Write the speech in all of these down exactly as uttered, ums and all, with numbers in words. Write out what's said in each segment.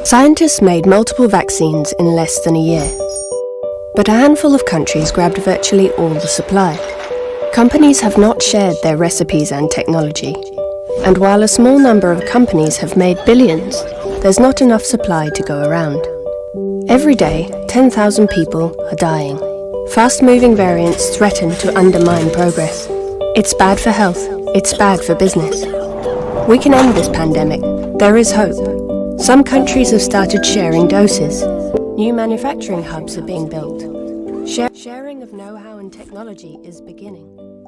Scientists made multiple vaccines in less than a year, but a handful of countries grabbed virtually all the supply. Companies have not shared their recipes and technology, and while a small number of companies have made billions, there's not enough supply to go around. Every day, ten thousand people are dying. Fast-moving variants threaten to undermine progress. It's bad for health. It's bad for business. We can end this pandemic. There is hope. Some countries have started sharing doses. New manufacturing hubs are being built. Share- sharing of know-how and technology is beginning,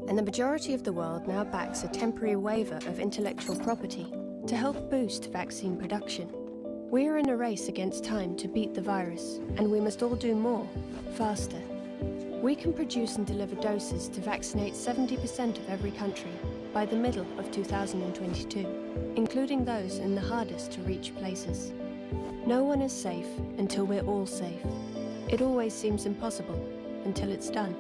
and the majority of the world now backs a temporary waiver of intellectual property to help boost vaccine production. We are in a race against time to beat the virus, and we must all do more, faster. We can produce and deliver doses to vaccinate seventy percent of every country by the middle of two thousand and twenty-two, including those in the hardest to reach places. No one is safe until we're all safe. It always seems impossible until it's done.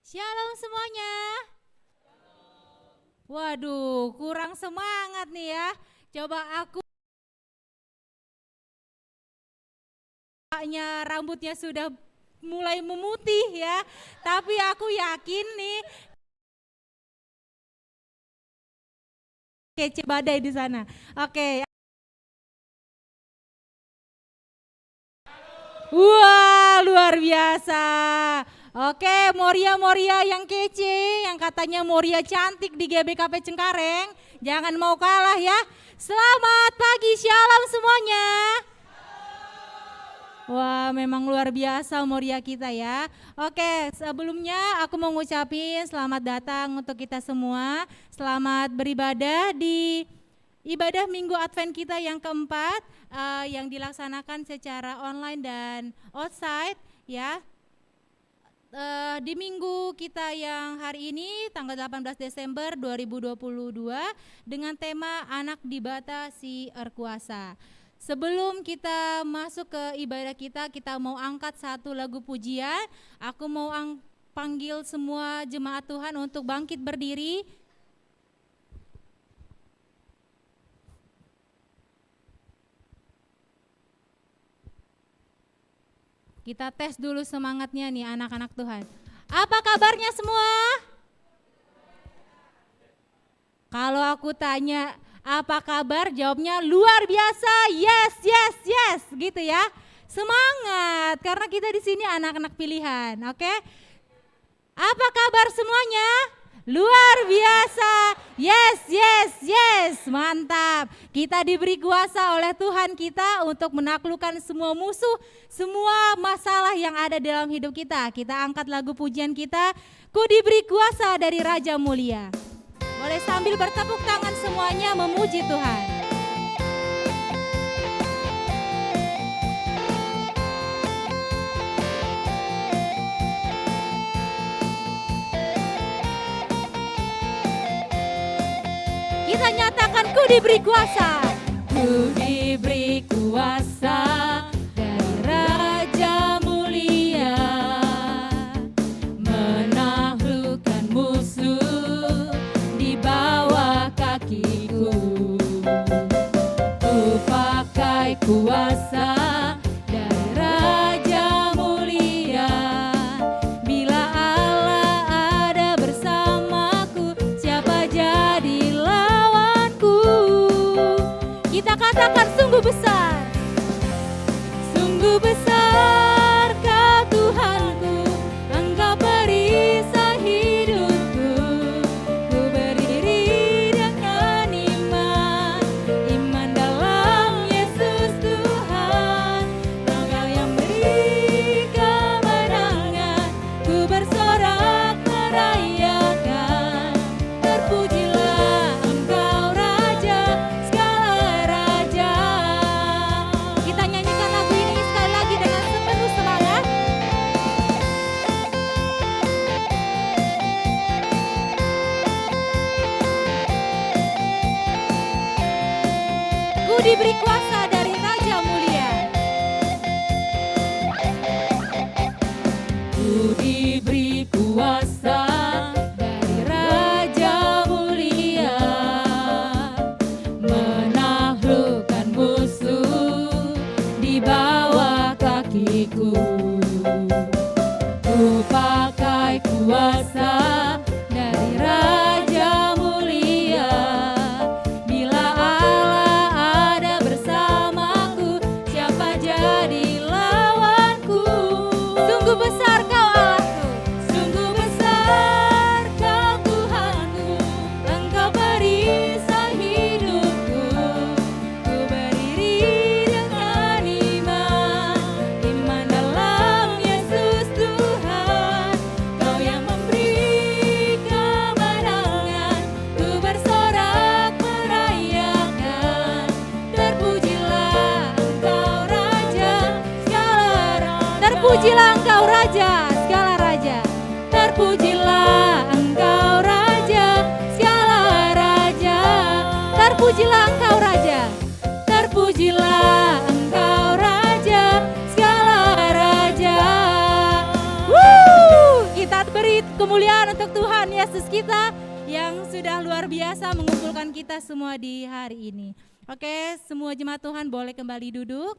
Shalom semuanya. Waduh, kurang semangat nih ya. Coba aku Nya rambutnya sudah mulai memutih ya. Tapi aku yakin nih kece badai di sana. Oke. Wah, luar biasa. Oke, Moria-Moria yang kece, yang katanya Moria cantik di G B K P Cengkareng, jangan mau kalah ya. Selamat pagi, shalom semuanya. Wah, memang luar biasa Moria kita ya. Oke, sebelumnya aku mau ngucapin selamat datang untuk kita semua. Selamat beribadah di ibadah Minggu Advent kita yang keempat, eh, yang dilaksanakan secara online dan outside ya. Eh, di minggu kita yang hari ini, tanggal delapan belas Desember dua ribu dua puluh dua, dengan tema Anak Dibata si Erkuasa. Sebelum kita masuk ke ibadah kita, kita mau angkat satu lagu pujian. Aku mau ang-, panggil semua jemaat Tuhan untuk bangkit berdiri. Kita tes dulu semangatnya nih, anak-anak Tuhan. Apa kabarnya semua? Kalau aku tanya, "Apa kabar?" Jawabnya luar biasa, yes, yes, yes, gitu ya. Semangat, karena kita di sini anak-anak pilihan, oke? Apa kabar semuanya? Luar biasa. Yes, yes, yes. Mantap. Kita diberi kuasa oleh Tuhan kita untuk menaklukkan semua musuh, semua masalah yang ada dalam hidup kita. Kita angkat lagu pujian kita, "Ku diberi kuasa" dari Raja Mulia. Boleh sambil bertepuk tangan semuanya memuji Tuhan. Kita nyatakan, "Ku diberi kuasa." Ku diberi kuasa dari Raja Mulia, menaklukkan musuh di bawah kakiku. Ku pakai kuasa dari Raja Mulia. Bila Allah ada bersamaku, siapa jadi lawanku? Kita katakan, "Sungguh besar." Sungguh besar Kau, Tuhanku, Engkau perisai hidupku. Ku berdiri dengan iman, iman dalam Yesus Tuhan. Ku, ku pakai kuasa dari Raja mulia. Bila Allah ada bersamaku, siapa jadi lawanku? Sungguh besar Kau, Allahku. Sungguh besar Kau, Tuhanku. Engkau perisai hidupku. Ku berdiri dengan iman, iman dalam Yesus Tuhan. Kau yang memberi kemenangan, ku bersorak merayakan. Terpujilah Engkau, Raja segala raja. Terpujilah Engkau, Raja segala raja. Terpujilah Engkau, Raja segala raja. Terpujilah Engkau, Raja. Terpujilah Engkau, Raja segala raja. Wuh! Kita beri kemuliaan untuk Tuhan Yesus kita yang sudah luar biasa mengumpulkan kita semua di hari ini. Oke, semua jemaat Tuhan boleh kembali duduk.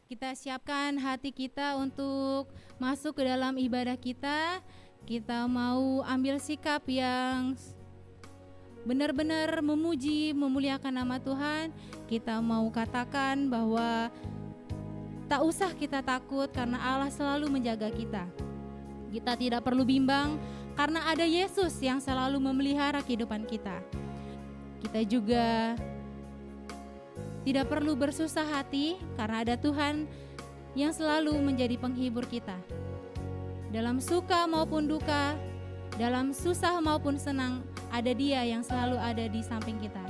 Kita siapkan hati kita untuk masuk ke dalam ibadah kita. Kita mau ambil sikap yang s-, benar-benar memuji, memuliakan nama Tuhan. Kita mau katakan bahwa tak usah kita takut karena Allah selalu menjaga kita. Kita tidak perlu bimbang karena ada Yesus yang selalu memelihara kehidupan kita. Kita juga tidak perlu bersusah hati karena ada Tuhan yang selalu menjadi penghibur kita. Dalam suka maupun duka, dalam susah maupun senang, ada Dia yang selalu ada di samping kita.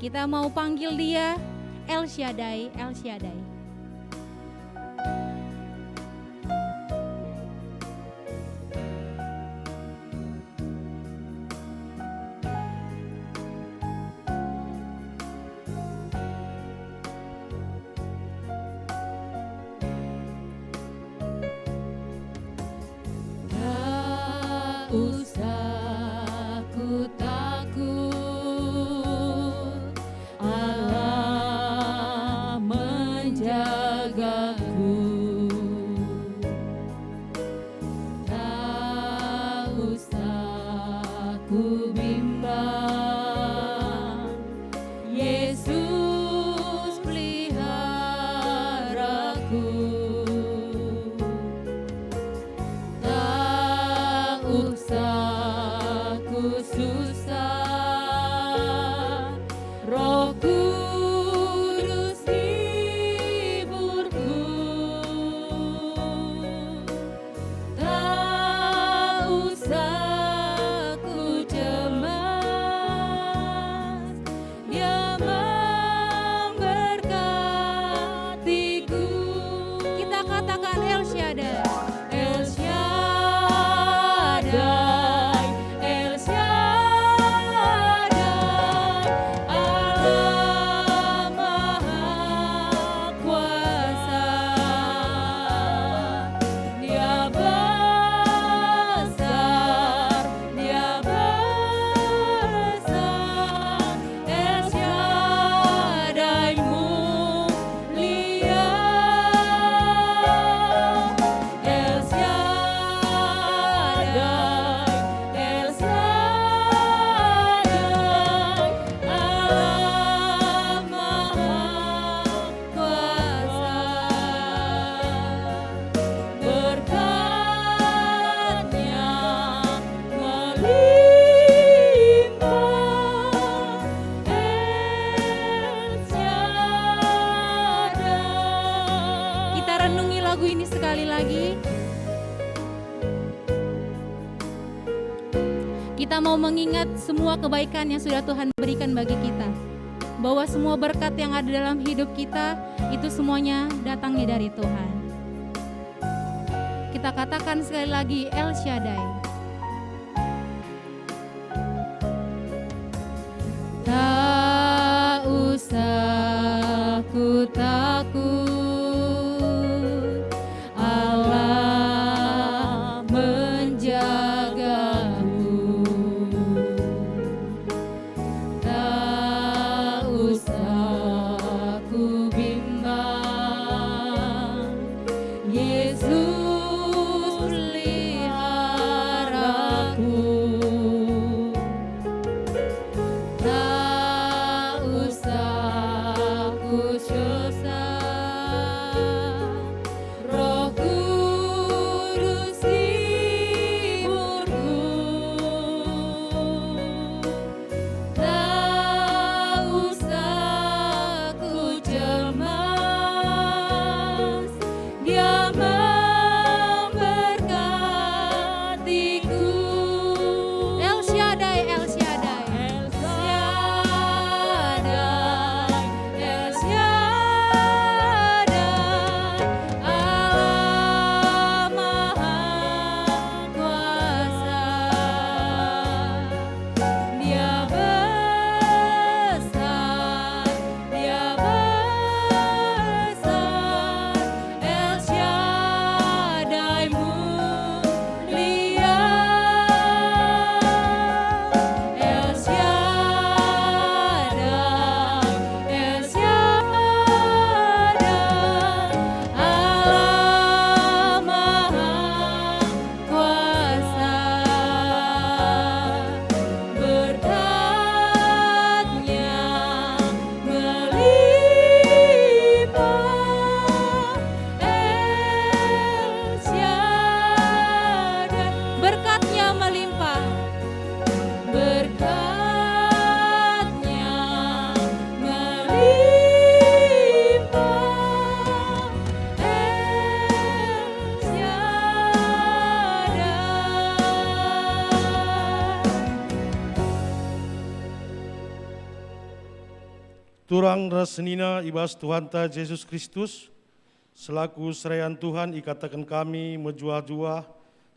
Kita mau panggil Dia, El Shaddai, El Shaddai. Tak usah ku takut, Allah menjagaku. Tak usah ku bimbang, Yesus peliharaku. Tak usah ku susah, Roh Kudus hiburku. Tak usah ku cemas, Dia memberkatiku. Kita katakan El Shaddai. El Shaddai, El Shaddai, Allah Maha Kuasa. Dia besar, Dia besar, El Shaddai mulia. El Shaddai, El Shaddai, Allah Maha Kuasa, berkat-Nya melimpah, El Shaddai. Kita renungi lagu ini sekali lagi. Kita mau mengingat semua kebaikan yang sudah Tuhan berikan bagi kita, bahwa semua berkat yang ada dalam hidup kita, itu semuanya datangnya dari Tuhan. Kita katakan sekali lagi, El Shaddai. Tak usah ku takut, Allah menjagaku. Tak usah Turang ras senina i bas Tuhanta Jesus Kristus, selaku serayan Tuhan ikataken kami mejuah-juah,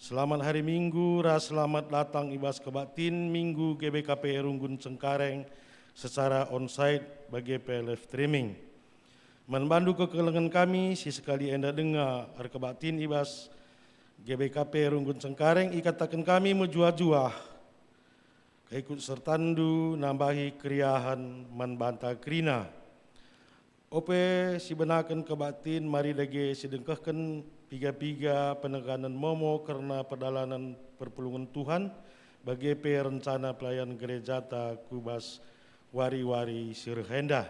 selamat hari Minggu ras selamat datang i bas kebaktin Minggu G B K P Runggun Cengkareng secara onsite bage pe live streaming. Man bandu kekelengen kami si sekali enda denga erkebaktin i bas G B K P Runggun Cengkareng ikataken kami mejuah-juah. Keikut sertandu nambahi keriahen man banta kerina. Ope sibenaken kebaktin mari dage sidengkehken piga-piga penekanen momo kerna perdalanen perpulungen Tuhan, bage pe rencana pelayan gerejata ku bas wari-wari si reh enda.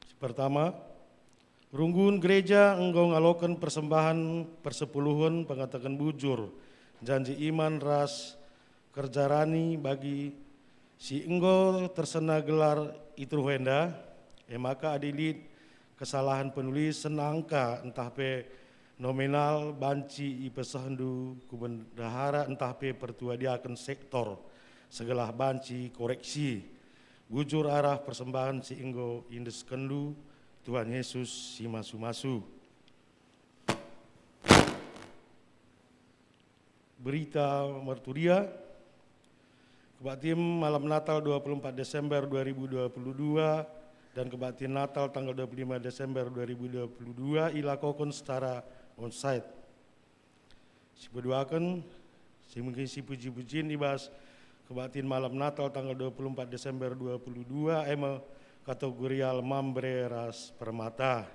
Si pertama, runggun gereja enggo ngaloken persembahen persepuluhen pengataken bujur, janji iman ras kerja rani bagi si enggo tersena gelar i teruh enda, e maka adi lit kesalahen penulisen angka ntah pe nominal banci ipesehndu ku bendahara ntah pe pertua diaken sektor, segelah banci koreksi. Bujur arah persembahen si enggo iendeskenndu, Tuhan Yesus si masu-masu. Berita Marturia, kebaktin malam Natal dua puluh empat Desember dua ribu dua puluh dua dan kebaktin Natal tanggal dua puluh lima Desember dua ribu dua puluh dua ilakoken secara onsite. Si peduaken, si mengisi puji-pujin i bas kebaktin malam Natal tanggal dua puluh empat Desember dua puluh dua, e me kategorial Mambre ras Permata.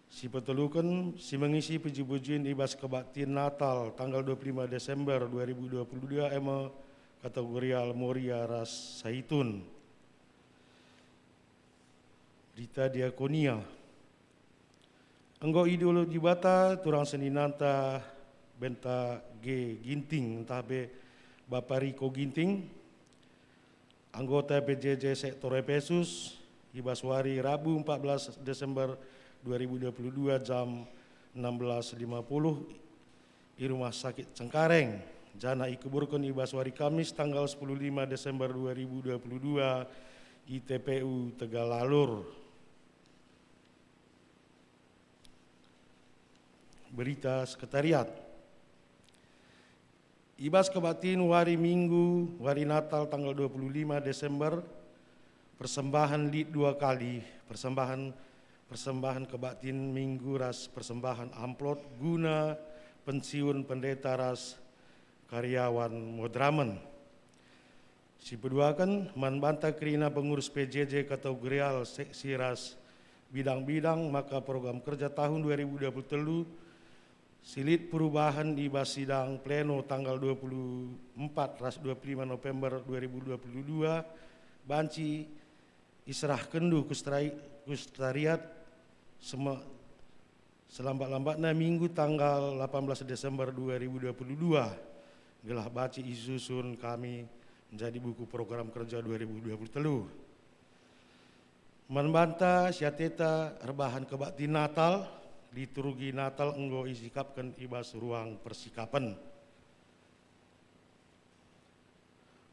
Si peteluken, si mengisi puji-pujin i bas kebaktin Natal tanggal dua puluh lima Desember dua ribu dua puluh dua, e me kategorial Moria ras Saitun. Berita Diakonia. Enggo idilo Dibata turang seninanta Benta G Ginting ntah pe Bapa Riko Ginting, anggota P J J Sektor Epesus, i bas wari Rabu empat belas Desember dua ribu dua puluh dua jam enam belas lima puluh i Rumah Sakit Cengkareng, janah ikuburken i bas wari Kamis tanggal sepuluh lima Desember dua ribu dua puluh dua i T P U Tegalalur. Berita Sekretariat. I bas kebaktin wari Minggu, wari Natal tanggal dua puluh lima Desember, persembahen lit dua kali, persembahen, persembahen kebaktin Minggu ras persembahen amplop guna pensiun pendeta ras karyawan moderamen. Si peduaken, man banta kerina pengurus P J J kategorial seksi ras bidang-bidang, maka program kerja tahun dua ribu dua puluh telu si lit perubahen i bas sidang pleno tanggal dua puluh empat ras dua puluh lima November dua ribu dua puluh dua banci iserahkenndu ku strai-, ku sekretariat seme-, selambat-lambatna Minggu tanggal delapan belas Desember dua ribu dua puluh dua, gelah banci isusun kami menjadi buku program kerja dua ribu dua puluh telu. Man banta si ateta erbahan kebaktin Natal, liturgi Natal enggo isikapken i bas ruang persikapen.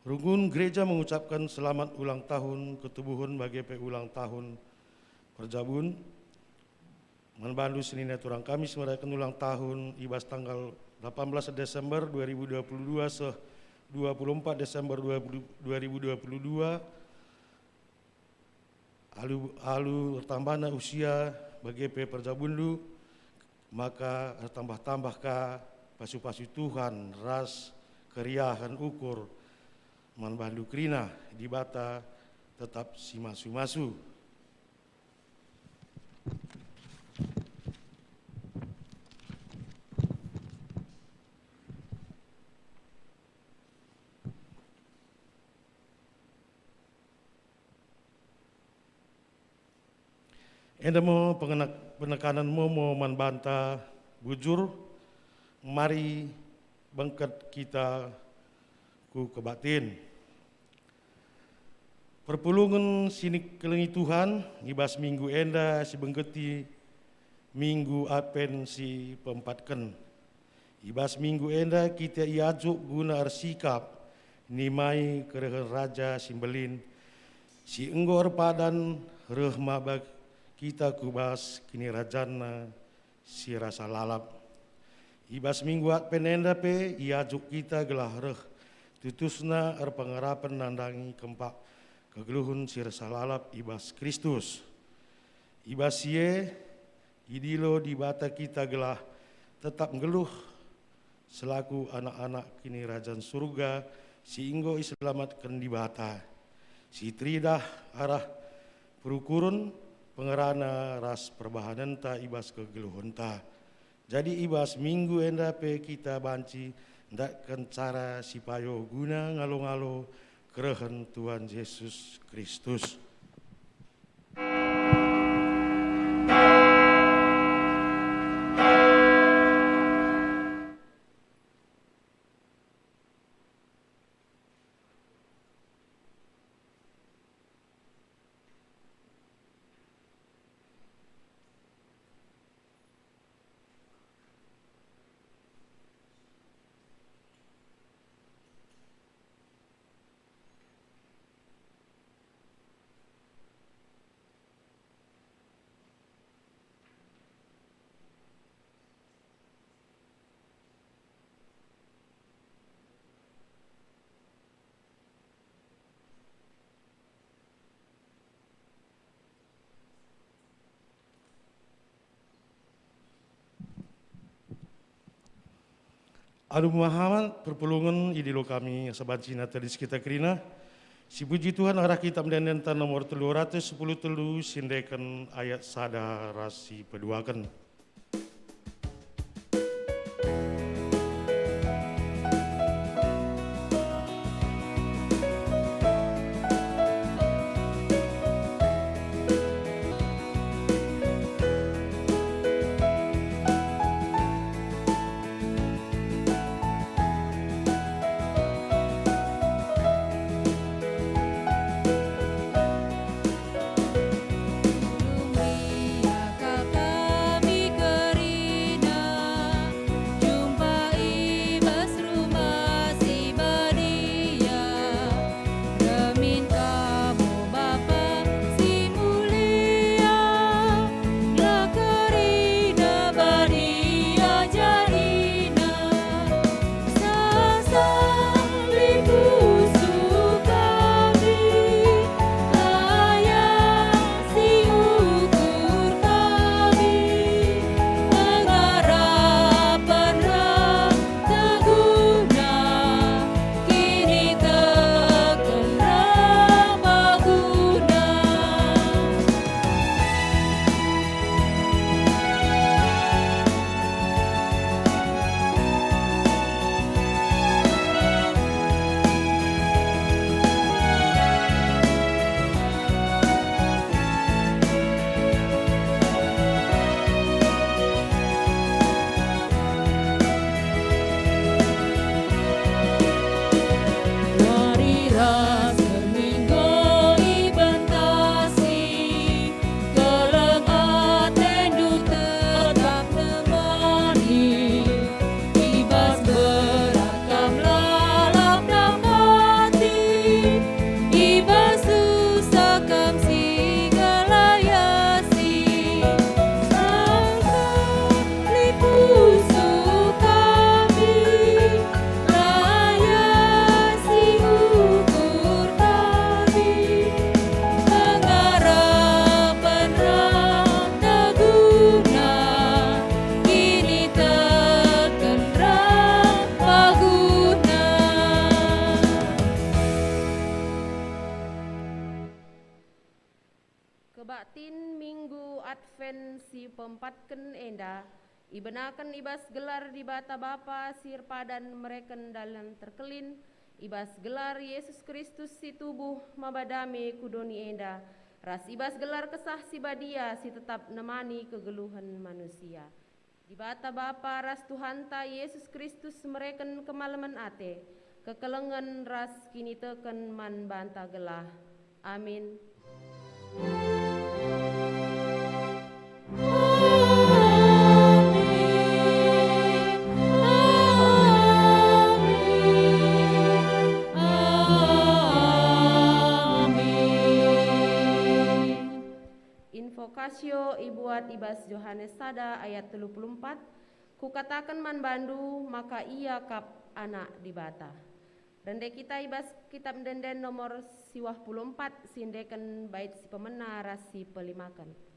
Runggun gereja mengucapken selamat ulang tahun ketubuhen bage pe ulang tahun perjabun. Man bandu senina turang kami si merayaken ulang tahun i bas tanggal delapan belas Desember dua ribu dua puluh dua seh dua puluh empat Desember dua puluh, dua ribu dua puluh dua, alu, alu ertambahna usia bage pe perjabunndu, maka ertambah-tambah ka pasu-pasu Tuhan ras keriahen ukur man bandu kerina. Dibata tetap si masu-masu. Enda me pengenak-, penekanen momo man banta bujur, mari bengket kita ku kebaktin. Perpulungen si nikelengi Tuhan i bas minggu enda si benggeti Minggu Advent si peempatken. I bas minggu enda kita iajuk guna ersikap nimai kerehen Raja si Mbelin, si enggo erpadan reh maba kita ku bas kinirajanNa si rasa lalap. I bas minggu Advent enda pe iajuk kita gelah reh tutusna erpengarapen nandangi kempak kegeluhen si rasa lalap i bas Kristus. I bas si e, idilo Dibata kita gelah tetap nggeluh selaku anak-anak Kinirajan Surga si enggo iselamatken Dibata, si teridah arah perukuren pengerana ras perbahanenta i bas kegeluhenta. Jadi i bas minggu enda pe kita banci ndatken cara si payo guna ngalo-ngalo kerehen Tuhan Jesus Kristus. Alu pemahaman perpulungen idilo kami asa banci nata di sekitar kerina. Sipuji Tuhan arah kitab ende-endenta nomor telu ratus sepuluh telu, sindeken ayat sada ras si peduaken. Dungria kami kerina, jumpa i bas Rumah Si Badia. Remin kamu Bapa si mulia, gelah kerina badia jarina. Sasam lipusu kami, layasi ukur kami, pengarapen ras teguhna, kiniteken ras paguna. Wari ras kerina enggo ibentasi, keleng atendu tetap nemani. I bas berat kam lalap dapati, i bas susah kam si ngelayasi. Sangkap lipusu kami, layasi ukur kami, pengarapen ras teguhna, kiniteken ras paguna. Kebaktin Minggu Advent si peempatken enda ibenaken i bas gelar Dibata Bapa si erpadan mereken dalan terkelin, i bas gelar Yesus Kristus si tubuh maba dame ku doni enda, ras i bas gelar Kesah Si Badia si tetap nemani kegeluhen manusia. Dibata Bapa ras Tuhanta Yesus Kristus mereken kemalemen ate, kekelengen ras kiniteken man banta gelah. Amin. i bas Johanes sada ayat telu puluh empat, "Kukataken man bandu maka Ia kap Anak Dibata." Rende kita i bas Kitab Ende-enden nomor siwah puluh empat, si endeken bait si pemena ras si pelimaken.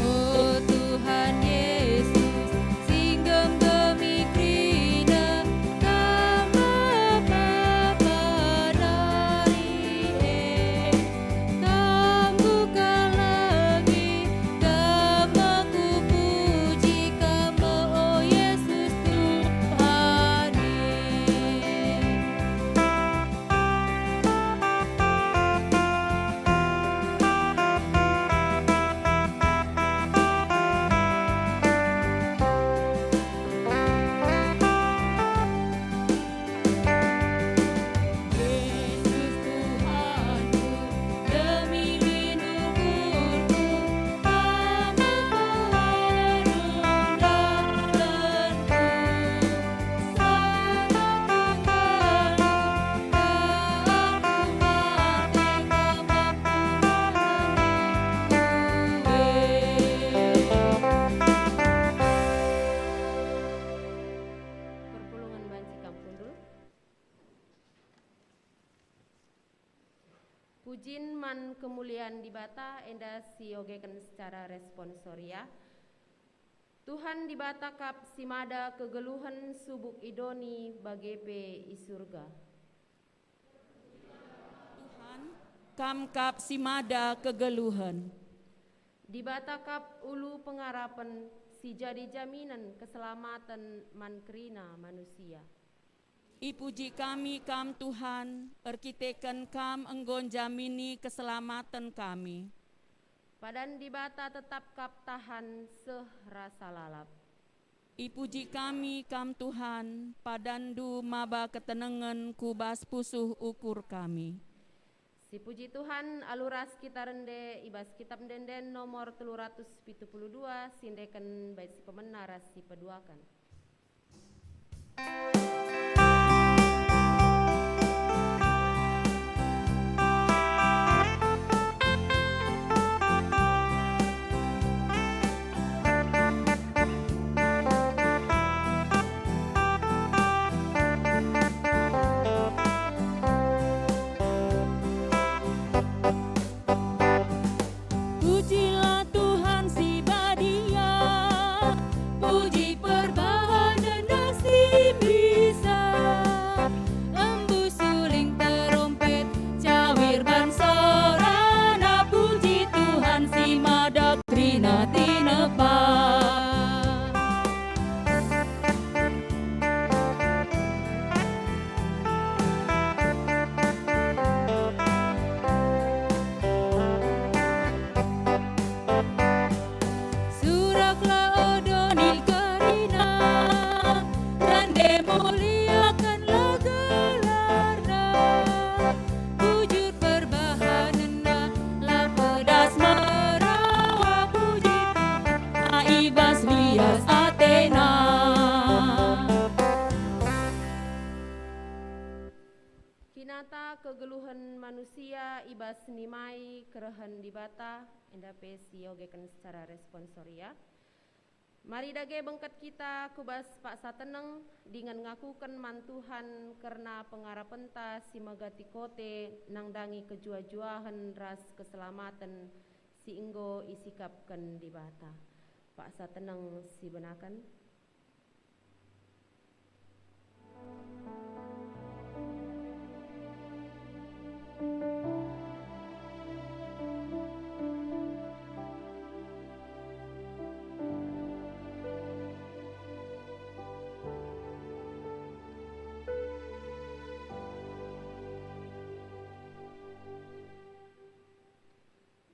O Tuhan Yesus, si nggemgemi kerina, Kam me pepadari e, Kam kukalaki, Kam me kupuji, Kam me, o Yesus Tuhan e. Yesus Tuhanku, demi lindu ukurku, Kam me peharu dalanku. Sama tunggal, tak aku mate, Kam aku nanggung. Perpulungen banci kam kundul. Pujin man kemulian Dibata enda siogeken secara responsoria. Tuhan Dibata kap si mada kegeluhen subuk i doni bage pe i Surga. Tuhan, Kam kap si mada kegeluhen. Dibata kap ulu pengarapen si jadi jaminen keselamaten man kerina manusia. Ipuji kami Kam, Tuhan, erkiteken Kam enggo njamini keselamaten kami. Padan Dibata tetap kap tahan seh rasa lalap. Ipuji kami Kam, Tuhan, padanNdu maba ketenengen ku bas pusuh ukur kami. Sipuji Tuhan, alu ras kita rende i bas Kitab Ende-enden nomor telu ratus pitu puluh dua, si endeken bait si pemena ras si peduaken. Pujilah Tuhan si badia, puji perbahanenNa si bisa. Embus suling terompet, cawir ban sorana, puji Tuhan si mada kerina tinepa. Suraklah o doni kerina, rende muliakenlah gelarNa. Bujur perbahanenNa, la pedas merawa, puji Tuhan i bas lias ateNa. Kinata kegeluhen manusia i bas nimai kerehen Dibata, enda pe siogeken secara responsoria. Mari dage bengket kita ku bas paksa teneng, dingen ngakuken man Tuhan kerna pengarapenta si megati kote nandangi kejuah-juahen ras keselamaten si enggo isikapken Dibata. Paksa teneng sibenaken.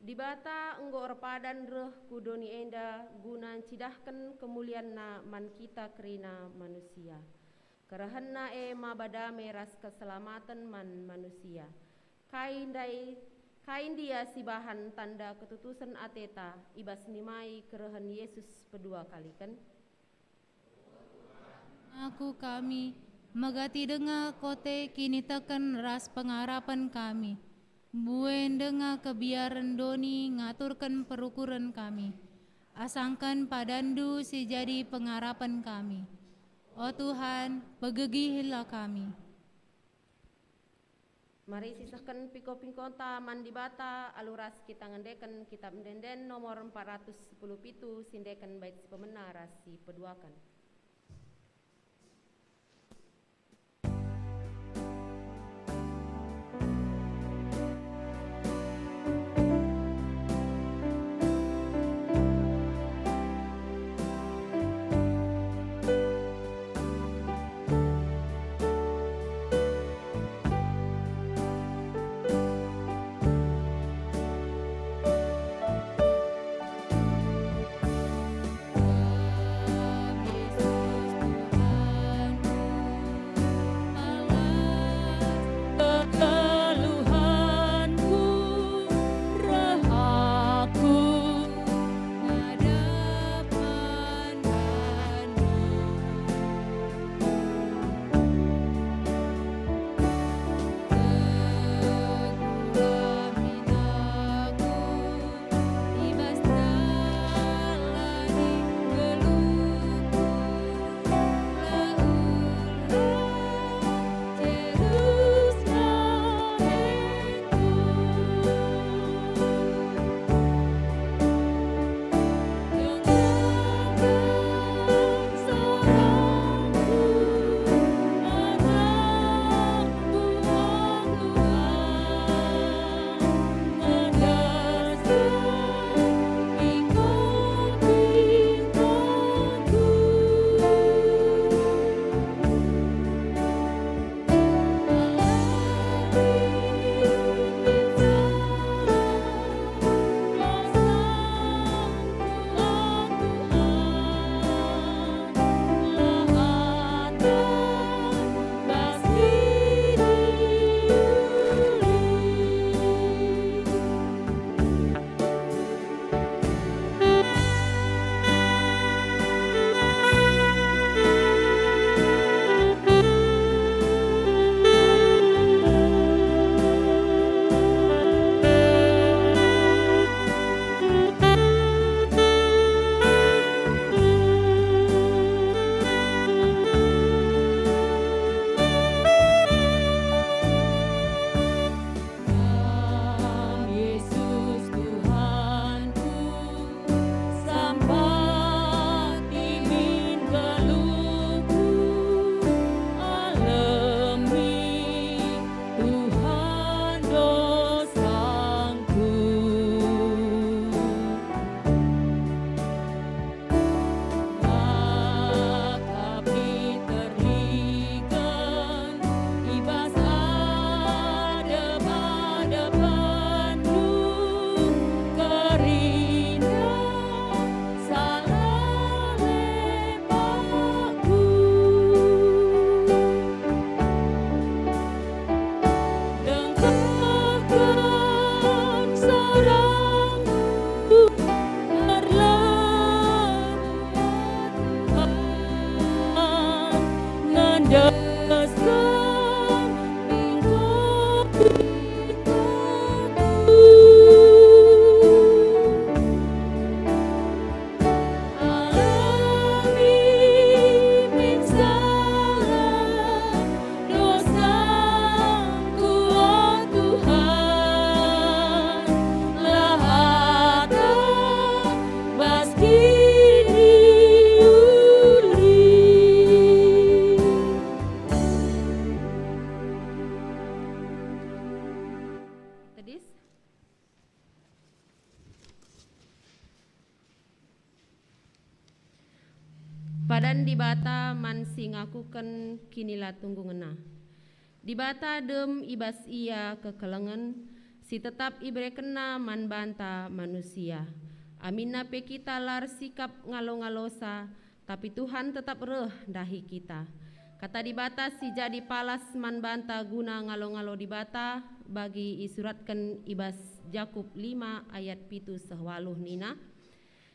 Dibata enggo erpadan reh ku doni enda guna ncidahken kemulianNa man kita kerina manusia. KerehenNa e maba dame ras keselamaten man manusia. Kai ndai, kai ndia sibahan tanda ketutusen ateta i bas nimai kerehen Yesus pedua kaliken? Aku kami, megati denga kote kiniteken ras pengarapen kami. Mbue denga kebiaren doni ngaturken perukuren kami. Asangken padanNdu si jadi pengarapen kami. O Tuhan, pegegihilah kami. Mari sisehken pingko-pingkonta man Dibata alu ras kita ngendeken Kitab Ende-enden nomor empat ratus sepuluh pitu, si endeken bait si pemena ras si peduaken. Tuhan Yesus Tuhanku, sampati min geluhku, alemi Tuhan dosangku. Maka Peter liken i bas adep-adepndu, kerina salah lepakku. Dengkehken sorangku, erlebuh Tuhan, ngendesken pingko-pingkoku. Alemi min salah dosangku, o Tuhan, lahaken bas kiniuli. Tedis. Padan Dibata man si ngakuken kinilatunggungenna. Dibata dem i bas ia kekelengen, si tetap iberekenNa man banta manusia. Aminna pe kita la ersikap ngalo-ngalosa, tapi Tuhan tetap reh ndahi kita. Kata Dibata si jadi palas man banta guna ngalo-ngalo Dibata bagi isuratken i bas Jakup lima ayat pitu seh waluh nina,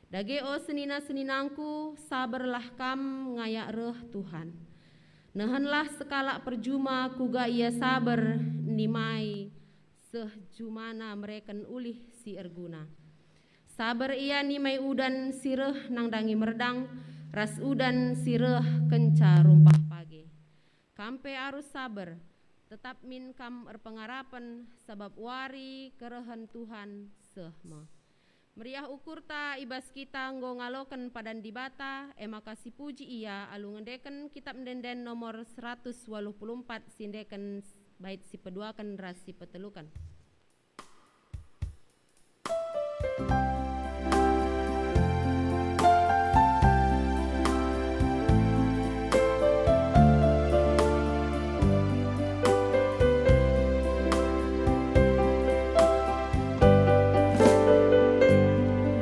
"Dage o senina-seninangku, saberlah kam ngayak reh Tuhan. Nehenlah sekalak perjuma kuga ia saber nimai seh jumana mereken ulih si erguna. Saber ia nimai udan si reh nandangi merdang, ras udan si reh kenca rumpah page. Kam pe arus saber, tetap min kam erpengarapen, sabap wari kerehen Tuhan seh me." Meriah ukurta i bas kita enggo ngaloken padan Dibata, e maka sipuji Ia alu ngendeken Kitap Ende-enden nomor seratus waluh puluh empat si endeken bait si peduaken ras si peteluken.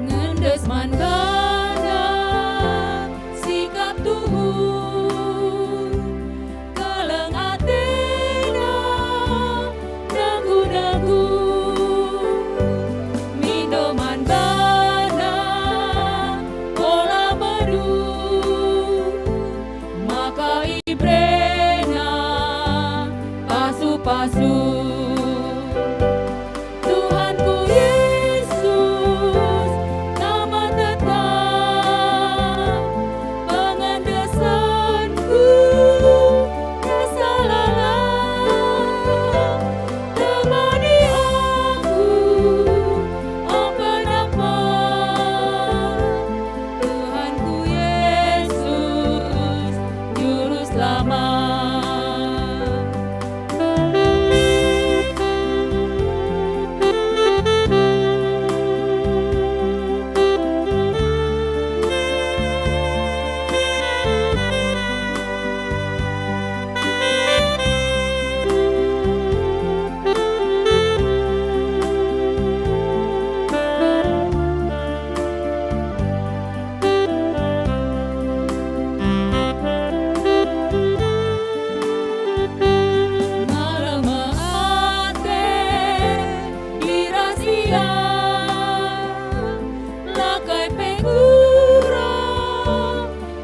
Ngendes man bana sikap tuhu, keleng atena nengku-nengku, mindo man bana ola beru, maka iberena pasu-pasu. Tuhanku Yesus, Nama tetap pengendesanku, rasa lalap temani aku, empen-empen. Tuhanku Yesus, Juru Selamat. Malem ate i ras ia, la kai pe ngura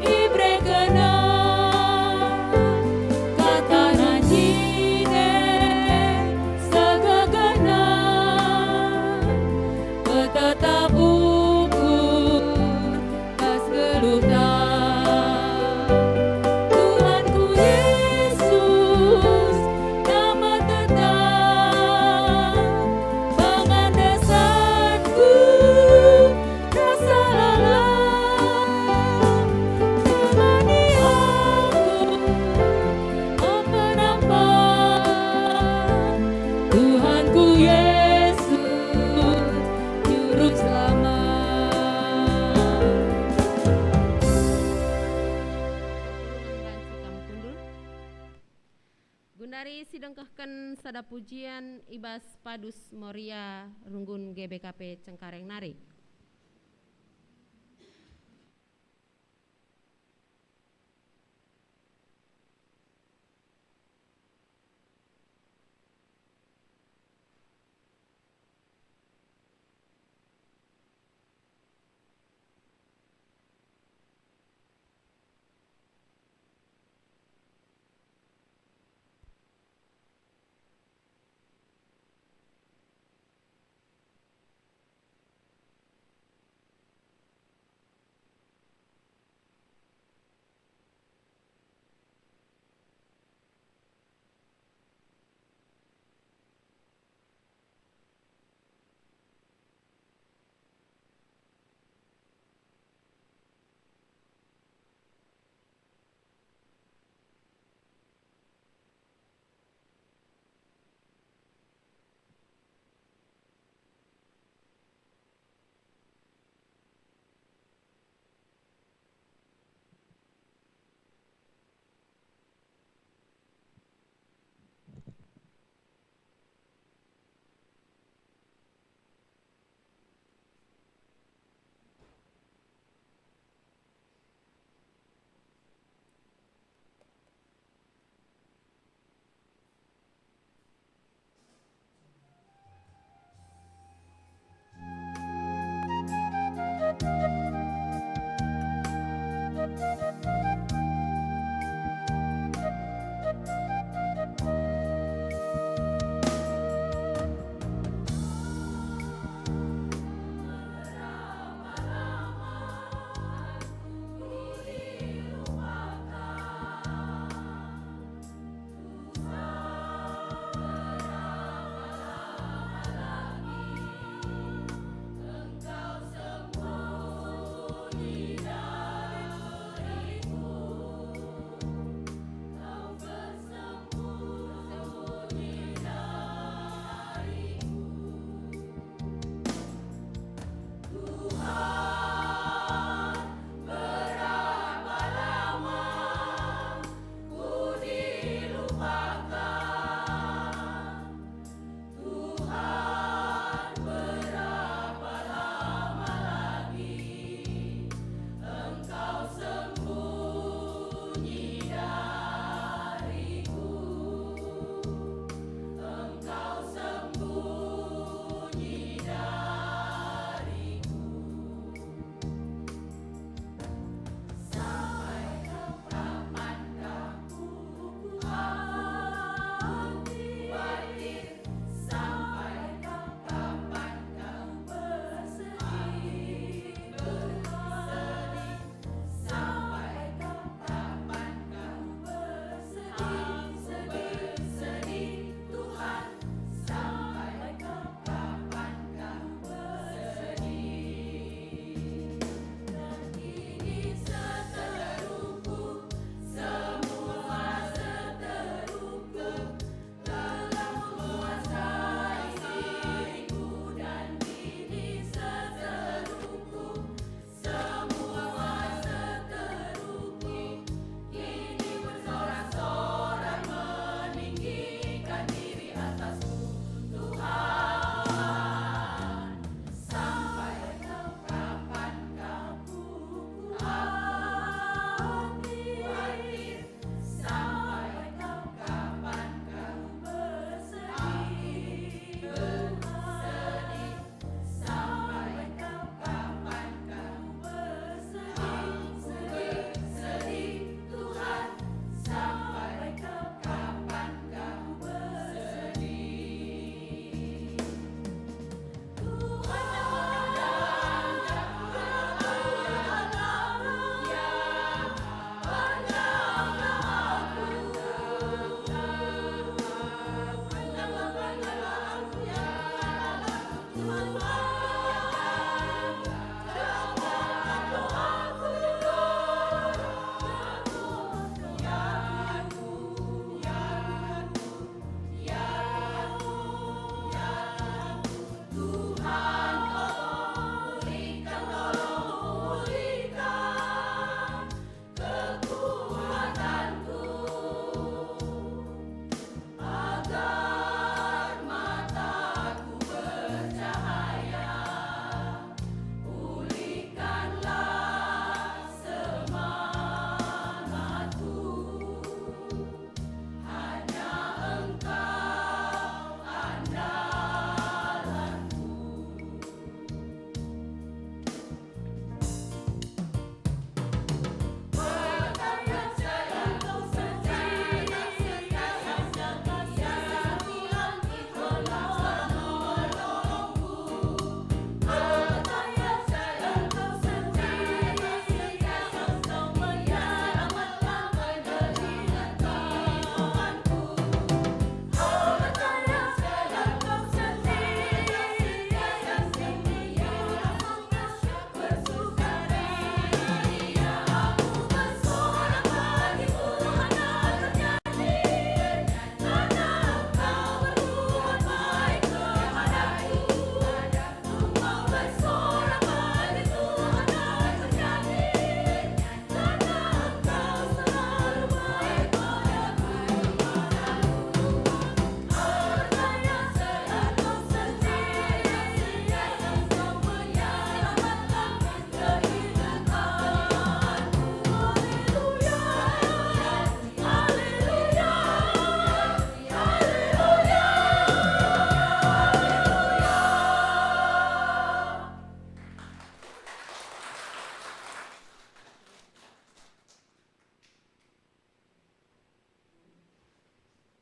iberekenna, katana jine segegehna, petetap ukur ras geluhta. Tuhanku Yesus, Nama tetap pengendesanku, rasa lalap temani aku, empen-empen. Tuhanku Yesus, Juru Selamat. Perpulungen banci kam kundul. Gundari sidengkehken sada pujian i bas Padus Moria, runggun G B K P Cengkareng nari.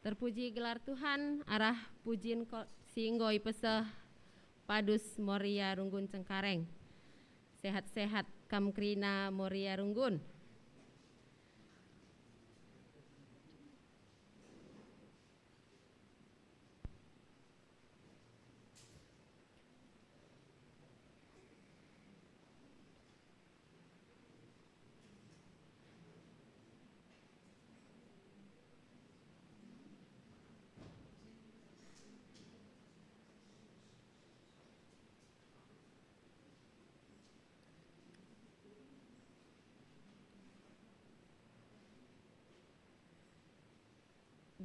Terpuji gelar Tuhan, arah pujin ko-, si enggo ipeseh Padus Moria Runggun Cengkareng. Sehat-sehat kam kerina Moria Runggun.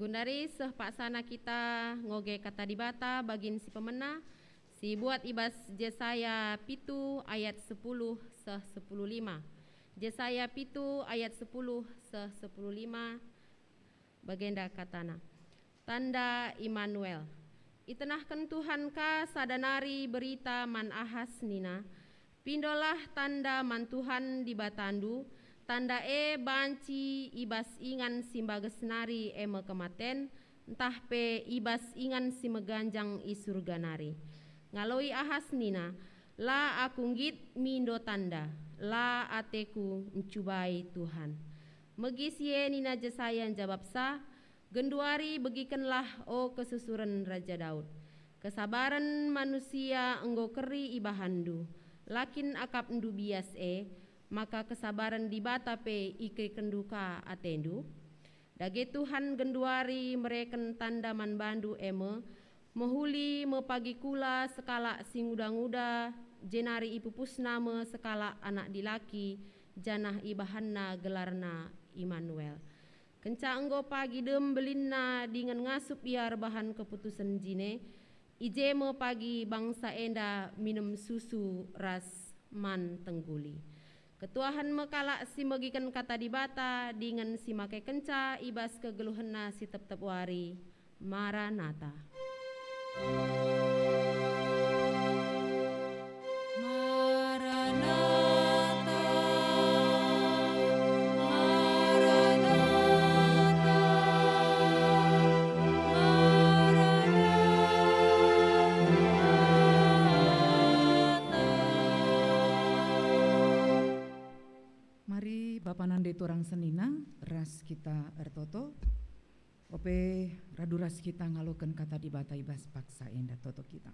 Gundari seh paksana kita ngoge Kata Dibata bagin si pemena, si buat i bas Jesaya pitu ayat sepuluh seh sepuluh lima. Jesaya pitu ayat sepuluh seh sepuluh lima, bagenda katana, "Tanda Immanuel." Itenahken Tuhan ka sada nari berita man Ahas nina, "Pindolah tanda man Tuhan Dibatandu, tanda e banci i bas ingan si mbages nari e me kematen, ntah pe i bas ingan si meganjang i Surga nari." Ngaloi Ahas nina, "La aku nggit mindo tanda, la ateku ncubai Tuhan." Megi si e nina Jesaya njabapsa, "Genduari begikenlah, o kesusuren Raja Daud. Kesabaren manusia enggo keri ibahanndu, la kin akapndu bias e, maka kesabaren Dibata pe ikerikendu ka atendu? Dage Tuhan genduari mereken tanda man bandu e me, mehuli me pagi kula sekalak si nguda-nguda, jenari ipupusna me sekalak anak dilaki, janah ibahanna gelarna Immanuel." Kenca enggo pagi dem belinna dingen ngasup ia erbahan keputusen jine, i je me pagi bangsa enda minem susu ras man tengguli. Ketuahen me kalak si megiken Kata Dibata dingen si makekenca i bas kegeluhenna si tep-tep wari. Maranata. Maranatha, Maranatha, Maranatha. Mari, Bapa nande turang senina, ras kita ertoto. Ope radu ras kita ngaloken Kata Dibata i bas paksa enda, toto kita.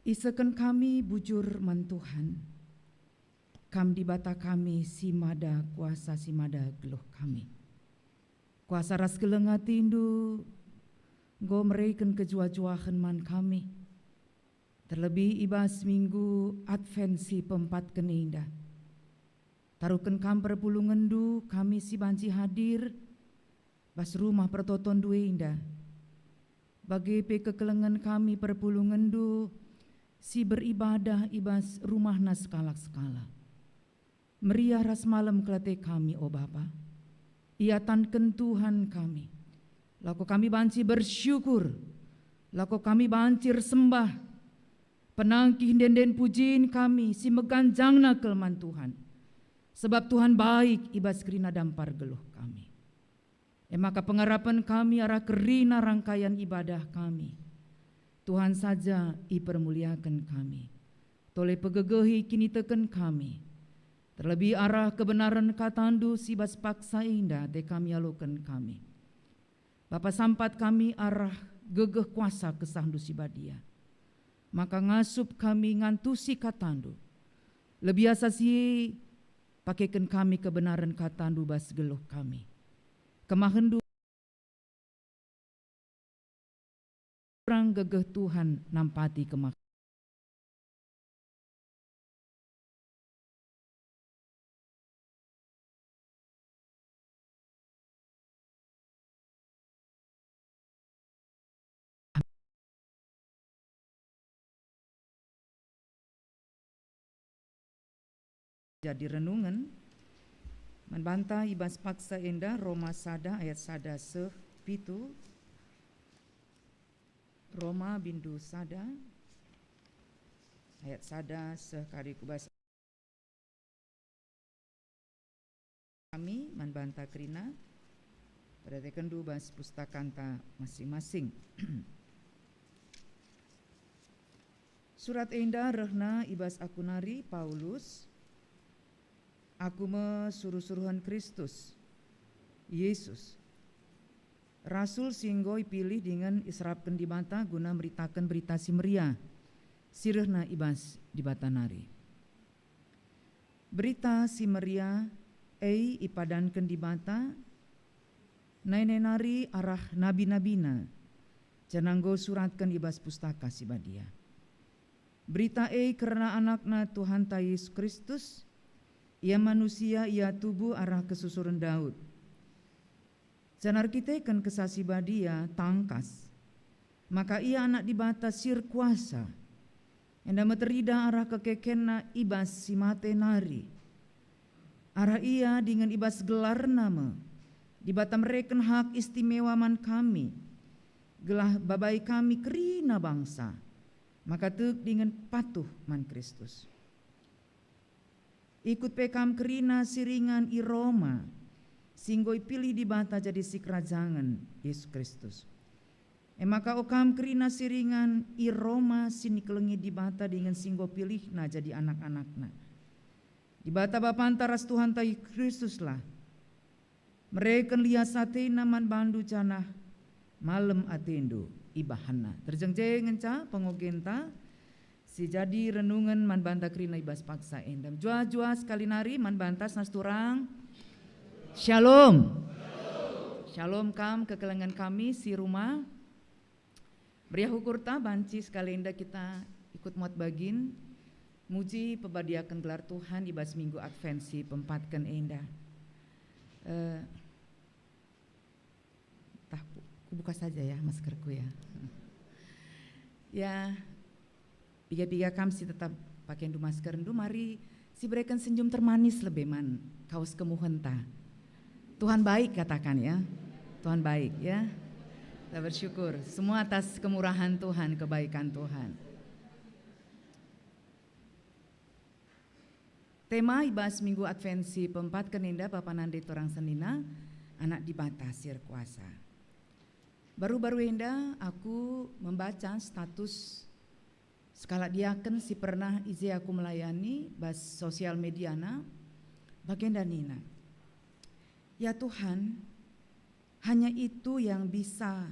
Isehken kami bujur man Tuhan, Kam Dibata kami si mada kuasa, si mada geluh kami. Kuasa ras keleng atindu enggo mereken kejuah-juahen man kami, terlebih i bas minggu Advent si peempatken enda. Taruhken Kam perpulungenndu, kami si banci hadir bas rumah pertotonndu enda. Bage pe kekelengen kami perpulungenndu si beribadah i bas rumahna sekalak-sekalak. Meriah ras malem kal ate kami, o Bapa. Iatanken Tuhan kami. Lako kami banci bersyukur, lako kami banci ersembah, penangkih ende-enden pujin kami si meganjangna kal man Tuhan, sebab Tuhan baik i bas kerina dampar geluh kami. E maka pengarapen kami arah kerina rangkayan ibadah kami, Tuhan saja ipermuliaken kami. Tole pegegehi kiniteken kami, terlebih arah kebenaren katandu si bas paksa enda ate kami aloken kami. Bapa, sampat kami arah gegeh kuasa kesahndu si badia, maka ngasup kami ngantusi katandu. Lebih asa si pakeken kami kebenaren katandu bas geluh kami. Kemahenndu, kurang gegeh Tuhan nampati kemah. Jadi renungen man banta i bas paksa enda, Roma sada ayat sada seh pitu. Roma bindu sada ayat sada seh kari ku bas kami man banta kerina. Perhatikenndu bas pustakanta masing-masing. Surat enda rehna i bas aku nari, Paulus. Aku me suruh-suruhen Kristus, Yesus, rasul si enggo ipilih dingen iserapken Dibata guna meritaken Berita Si Meriah si rehna i bas Dibata nari. Berita Si Meriah e ipadanken Dibata nai-nai nari arah nabi-nabiNa, janah enggo suratken i bas Pustaka Si Badia. Berita e kerna AnakNa Tuhanta Yesus Kristus. Ia manusia, ia tubuh arah kesusuren Daud. Janah erkiteken Kesah Si Badia tangkas, maka Ia Anak Dibata si erkuasa, enda me teridah arah kekekenNa i bas si mate nari. Arah Ia dingen i bas gelarNa me Dibata mereken hak istimewa man kami, gelah babai kami kerina bangsa, maka tek dingen patuh man Kristus. Ikut pe kam kerina si ringan i Roma, si enggo ipilih Dibata jadi sikerajangen, Yesus Kristus. E maka o kam kerina si ringan i Roma si nikelengi Dibata dingen si enggo pilihNa jadi anak-anakNa. Dibata Bapanta ras Tuhanta Yesus Kristuslah mereken lias ateNa man bandu janah malem atendu ibahanNa. Terjeng je ngenca pengogenta si jadi renungen man banta kerina i bas paksa enda. Mejuah-juah sekali nari man banta senina turang. Shalom. Shalom kam kekelengen kami si rumah. Meriah ukurta banci sekali enda kita ikut muat bagin muji pebadiaken gelar Tuhan i bas Minggu Advent si peempatken enda. Eh, tah, ku-, kubuka saja ya maskerku ya. Ya, piga-piga kam si tetap pakenndu maskerndu, mari sibereken senyum termanis lebe man kawes kemuhenta. Tuhan baik, katakan ya. Tuhan baik ya. Kita bersyukur semua atas kemurahan Tuhan, kebaikan Tuhan. Tema i bas Minggu Advent si peempatken enda bapa nande turang senina, Anak Dibata si erkuasa. Baru-baru enda aku membaca status sekalak diaken si pernah i je aku melayani bas sosial mediana, bagenda nina, "Ya Tuhan, hanya itu yang bisa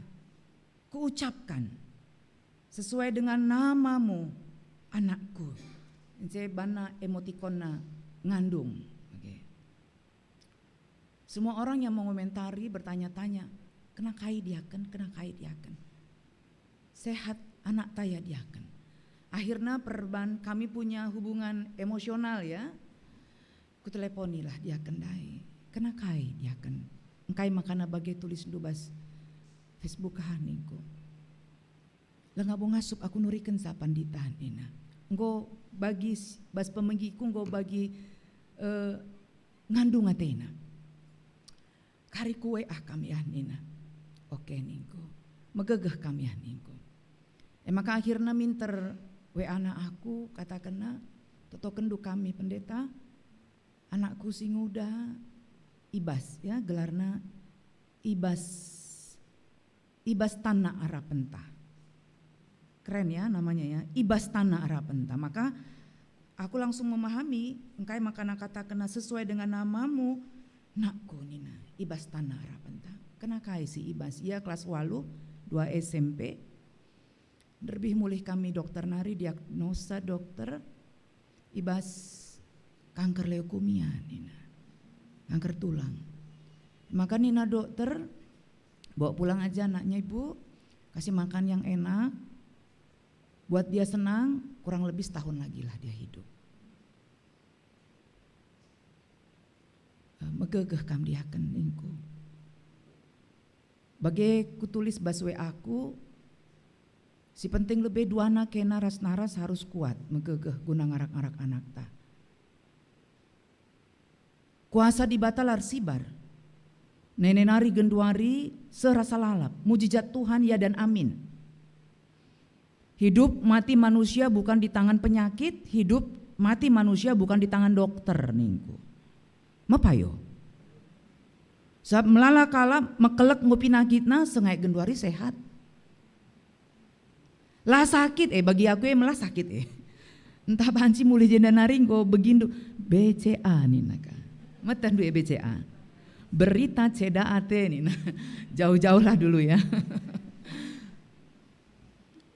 kuucapkan sesuai dengan nama-Mu, anakku." Ence bana emotikonna ngandung. Oke. Semua orang yang mengomentari bertanya-tanya, "Kena kai diaken? Kena kai diaken? Sehat anak ta ya diaken?" Akhirnya perban kami punya hubungan emosional ya. Kuteleponilah diaken ndai. "Kena kai diaken? Engkai makana bage tulisndu bas Facebook ah?" ningku. "Langa bo ngasup aku nurikenca pandita," nina. "Enggo bagi s-, bas pemegiku enggo bagi, eh, ngandung atena." "Kari ku W A kam ya," nina. "Oke," ningku. "Megegeh kam ya," ningku. E maka akhirna minter W A-na aku, katakenna, "Totokenndu kami, Pendeta, anakku si nguda i bas," ya, gelarna, "i bas, i bas tanna arapenta." Keren ya namanya ya, "i bas tanna arapenta." Maka aku langsung memahami, engkai maka nakatakenna, "Sesuai dengan nama-Mu, nakku," nina, "i bas tanna arapenta." Kena kai si i bas? Ia kelas waluh, dua S M P. Nderbih mulih kami dokter nari, diagnosa dokter, "I bas kanker leukemia," nina. "Kanker tulang." Maka nina dokter, "Bawa pulang aja anaknya, Ibu. Kasih makan yang enak. Buat dia senang, kurang lebih setahun lagi lah dia hidup." "Eh, megegeh kam diaken," ningku. Bage kutulis bas W A-ku, "Si penting lebe duana kena ras naras harus kuat, megegeh guna ngarak-ngarak anakta." Kuasa Dibata la ersibar. Nai-nai nari genduari seh rasa lalap, mujijat Tuhan ya dan amin. "Hidup mati manusia bukan di tangan penyakit, hidup mati manusia bukan di tangan dokter," ningku. Mepayo. Sabap melala kalak mekelek enggo penakitna, sanga genduari sehat. La sakit, eh, bagi aku, eh, mela sakit, eh. Ntah banci mulih jenda nari enggo begindu, B C A nina ka. Metendu, eh, B C A. Berita ceda ate nina. Jauh-jauhlah dulu ya.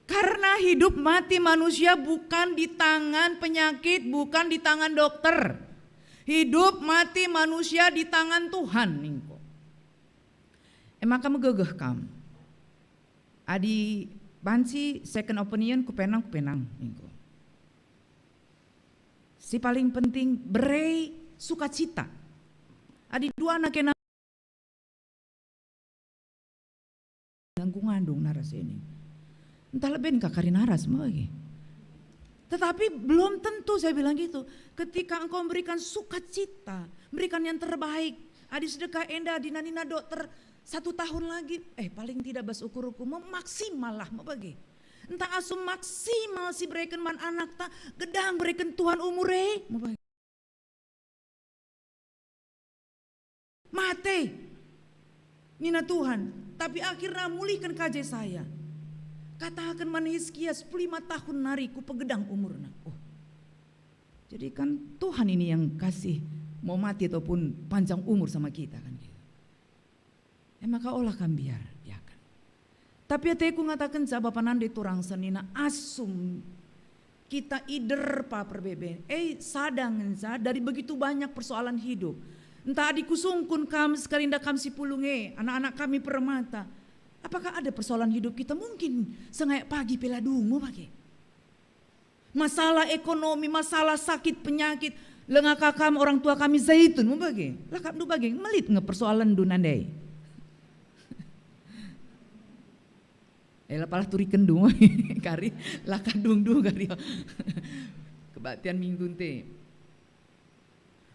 Karena hidup mati manusia bukan di tangan penyakit, bukan di tangan dokter. Hidup mati manusia di tangan Tuhan, ningku. E maka megegeh kam. Adi banci second opinion, kupenang, kupenang, ningku. Si paling penting, bere sukacita. Adi duana kena nanggung-nanggung naras ini. Entah leben ka kari naras me bage. Tetapi belum tentu, saya bilang gitu. Ketika engkau memberikan sukacita, memberikan yang terbaik, adi sedekah enda, adi nina dokter, satu tahun lagi, eh, paling tidak bas ukur-ukur, me-, maksimal lah me bage. Entah asum maksimal si bereken man anakta, gedang bereken Tuhan umur e, me bage. Mate, nina Tuhan, tapi akhirna mulihken ka Jesaya. Kataken man Hizkia, "Sepuluh lima tahun nari kupegedang umurna." Oh. Jadi kan Tuhan ini yang kasih mau mati ataupun panjang umur sama kita kan gitu. E maka ola kam mbiar, ya kan. Tapi ateku ngatakenca, Bapa nande turang senina, asum kita iderpa perbeben, eh, sada ngenca dari begitu banyak persoalan hidup. Entah adi kusungkun kam, sekali nda kam si pulung e, anak-anak kami permata. Apakah ada persoalan hidup kita? Mungkin sengaja pagi pe la dung me bage. Masalah ekonomi, masalah sakit penyakit, langa ka kam orang tua kami Zaitun me bage. La kapndu bage, melit nge persoalanndu nande. Eh, la palah turikenndu kari, la kadungndu kari. Kebaktian Minggu nte.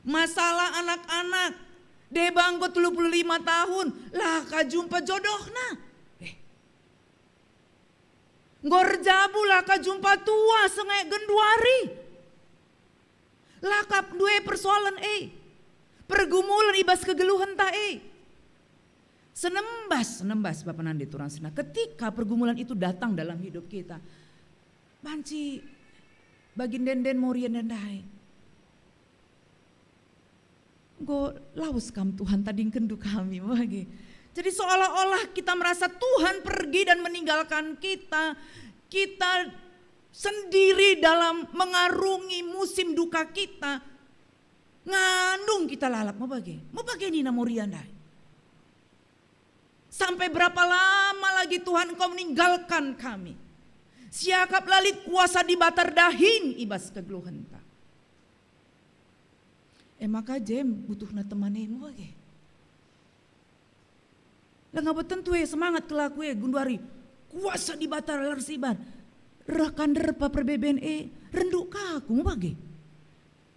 Masalah anak-anak, deba enggo telu puluh lima tahun, la ka jumpa jodohna. Eh. Enggo erjabu la ka jumpa tua sengaja genduari. La kapndu e persoalan e. Pergumulan i bas kegeluhenta e. Senembas, senembas Bapa nande turang senina. Ketika pergumulan itu datang dalam hidup kita, banci bagi enden-enden Moria ndai. Enggo lawes kam Tuhan tadingkenndu kami, bage. Jadi seolah-olah kita merasa Tuhan pergi dan meninggalkan kita. Kita sendiri dalam mengarungi musim duka kita. Ngandung kita lalap, me bage. Me bage nina Moria ndai. Sampai berapa lama lagi Tuhan Engkau meninggalkan kami? Siakap la lit kuasa Dibata erdahin i bas kegeluhenta. E maka jem butuhna teman e me bage. Langa tentu e semangat kelaku e genduari kuasa Dibata la ersibar. Reh ka nderpa perbeben e, renduk ka aku me bage.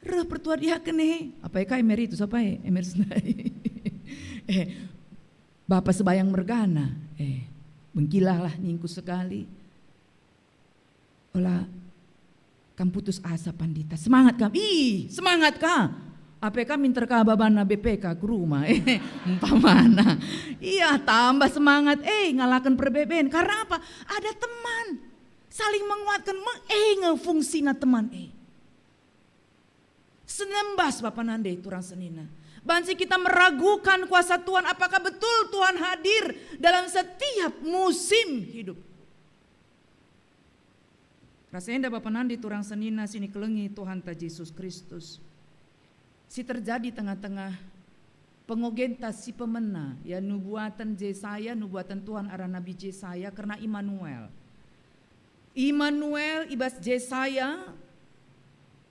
Reh pertua diaken e, apai ka emeritus, apai emeritus ndai. Eh, Bapa sebayang mergana, eh, bengkilahlah ningku sekali. Ola kam putus asa, Pandita. Semangat kam. Ih, semangat ka. Apai ka minter ka babana B P K ku rumah. Eh, umpamana. Iya, tambah semangat. Eh, ngalaken perbeben. Karena apa? Ada teman. Saling menguatkan. Me-, eh, nge fungsina teman, eh. Senembas Bapa nande turang senina. Banci kita meragukan kuasa Tuhan, apakah betul Tuhan hadir dalam setiap musim hidup. Ras enda Bapa nande turang senina si nikelengi Tuhanta Jesus Kristus. Si terjadi tengah-tengah pengogenta si pemena, ya, nubuaten Jesaya, nubuaten Tuhan arah Nabi Jesaya kerna Immanuel. Immanuel i bas Jesaya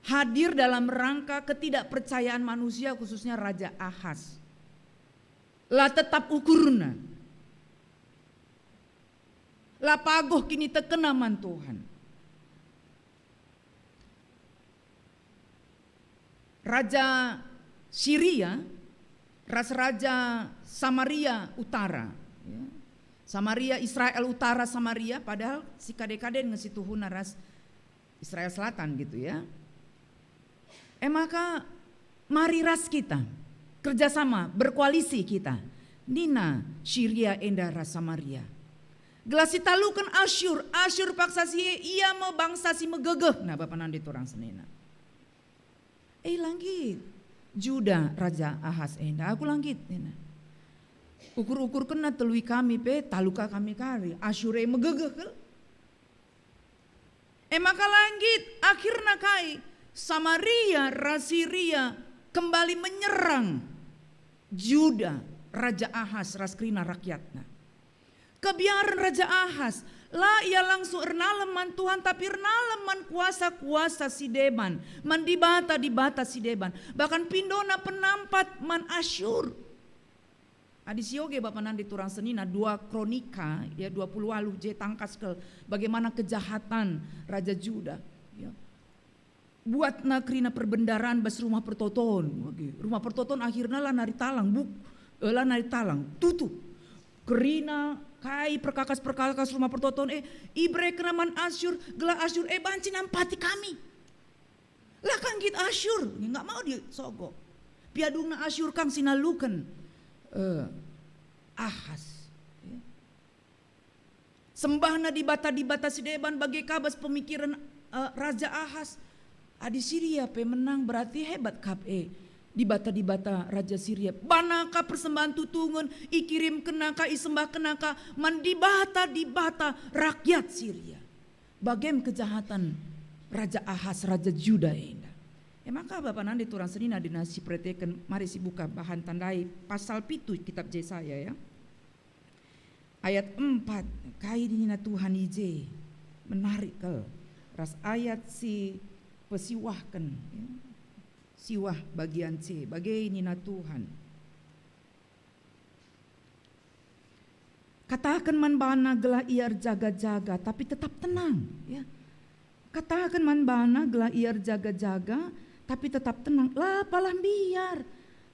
hadir dalam rangka ketidakpercayaan manusia, khususnya Raja Ahas. La tetap ukurna. La pagoh kinitekenna man Tuhan. Raja Siria ras raja Samaria Utara, ya. Samaria, Israel Utara, Samaria, padahal sikade-kaden nge situhuna ras Israel Selatan gitu, ya. E maka, mari ras kita kerjasama, berkoalisi kita. Nina Siria enda ras Samaria, gelah sitaluken Asyur, Asyur paksa si e, ia me bangsa si megegeh. Nah, bapa nande turang senina. Eh, la nggit Juda Raja Ahas enda, aku la nggit, nina. Ukur-ukurkenna telui kami pe, talu ka kami kari. Asyur e megegeh kal. E maka la nggit, akhirna kai? Samaria ras Siria kembali menyerang Juda, Raja Ahas ras kerina rakyatna. Kebiaren Raja Ahas, la ia langsung ernalem man Tuhan, tapi ernalem man kuasa-kuasa si deban, man dibata-dibata si deban, bahkan pindona penampat man Asyur. Adi sioge bapa nande turang senina, dua Kronika, ya, dua puluh waluh je tangkas kal bagaimana kejahatan Raja Juda, ya. Buatna kerina perbendaran bas rumah pertoton. Oke. Rumah pertoton akhirna la nari talang, buk, eh, la nari talang, tutup. Kerina kai perkakas-perkakas rumah pertoton e iberekenna man Asyur, gelah Asyur e banci nampati kami. La ka nggit Asyur, nggak mau disogo. Piadungna Asyur kang sinaluken, eh, Ahas. Ya. Sembahna dibata-dibata si deban bage ka bas pemikiren, eh, Raja Ahas. Adi Siria pe menang, berarti hebat kap e dibata-dibata Raja Siria. Bana ka persembahan tutungen, ikirimkenna ka, isembahkenna ka man dibata-dibata rakyat Siria. Bagem kejahatan Raja Ahas, Raja Juda enda. E maka bapa nande turang senina, adi nasi perhatiken, mari sibuka bahan tandai pasal pitu kitab Jesaya, ya. Ayat empat, kai nina Tuhan i je? Menarik kal. Ras ayat si pesiwahken, ya. Siwah bagian C, bage nina Tuhan. Kataken man bana gelah ia erjaga-jaga, tapi tetap tenang, ya. Kataken man bana gelah ia erjaga-jaga, tapi tetap tenang. La palah mbiar,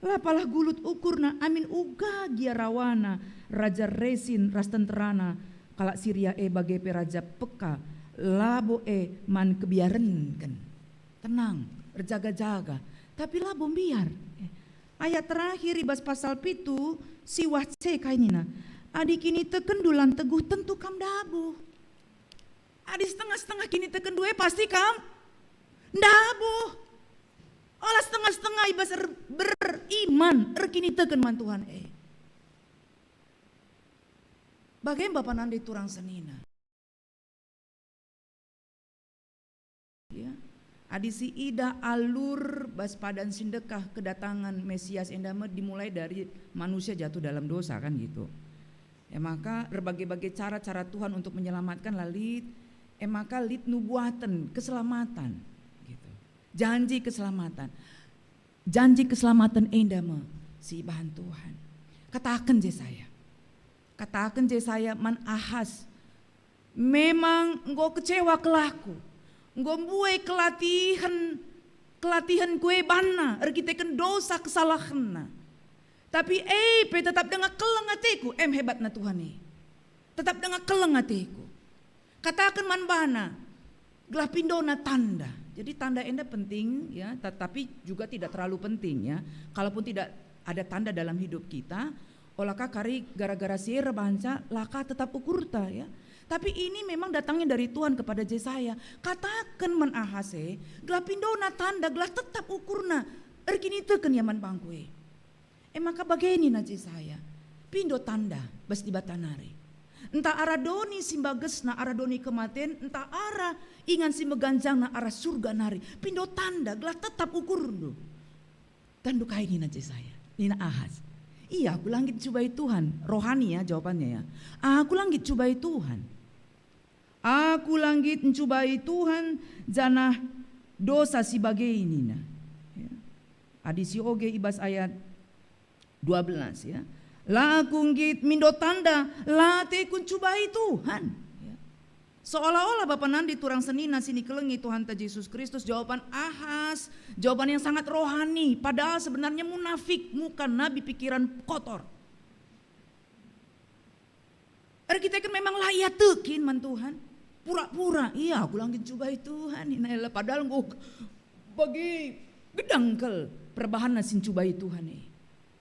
la palah gulut ukurna, amin uga gia rawana Raja Resin ras tenterana, kalak Siria e bage pe Raja Peka, labo e man kebiarenken. Tenang, erjaga-jaga, tapi labo mbiar. Eh, ayat terakhir i bas pasal pitu, siwah C kai nina, "Adi kinitekenndu la nteguh, tentu kam ndabuh." Adi setengah-setengah kinitekenndu e, pasti kam ndabuh. Ola setengah-setengah i bas er-, beriman, erkiniteken man Tuhan e. Bage bapa nande turang senina. Ya. Adi si ida alur bas padan si ndekah kedatangan Mesias enda me dimulai dari manusia jatuh dalam dosa, kan gitu. E maka erbage-bage cara-cara Tuhan untuk menyelamatkan la lit, e maka lit nubuaten keselamatan, gitu. Janji keselamatan. Janji keselamatan enda me si ibahan Tuhan. Kataken Jesaya. Kataken Jesaya man Ahas, "Memang enggo kecewa kal aku, enggo mbue kelatihen, kelatihenku e banna erkiteken dosa kesalahenna. Tapi e pe tetap denga keleng ateku," em hebatna Tuhan e. "Tetap denga keleng ateku." Kataken man bana, gelah pindona tanda. Jadi tanda enda penting, ya, tetapi juga tidak terlalu penting, ya. Kalaupun tidak ada tanda dalam hidup kita, ola ka kari gara-gara si e erbanca la ka tetap ukurta, ya. Tapi ini memang datangnya dari Tuhan kepada Jesaya. Kataken man Ahas e, gelah pindona tanda, gelah tetap ukurna erkiniteken ia man bangku e. E maka bage nina Jesaya, "Pindo tanda bas Dibata nari. Ntah arah doni si mbagesna arah doni kematen, ntah arah ingan si meganjangna arah Surga nari. Pindo tanda gelah tetap ukurndu." Tentu kai nina Jesaya, nina Ahas, "Iya, aku la nggit ncubai Tuhan." Rohani ya jawabannya ya. "Aku la nggit ncubai Tuhan. Aku la nggit ncubai Tuhan, janah dosa si bage," nina. Ya. Adi si oge i bas ayat dua belas, ya. "La aku nggit mindo tanda, la ateku ncubai Tuhan." Ya. Seolah-olah bapa nande turang senina si nikelengi Tuhanta Jesus Kristus, jawaban Ahas, jawaban yang sangat rohani, padahal sebenarnya munafik, muka nabi pikiran kotor. Erkiteken memang la ia tekin man Tuhan. Pura-pura, "Iya, aku la nggit ncubai Tuhan," nina ela, padahal enggo bagi gedang kal perbahanna si ncubai Tuhan e.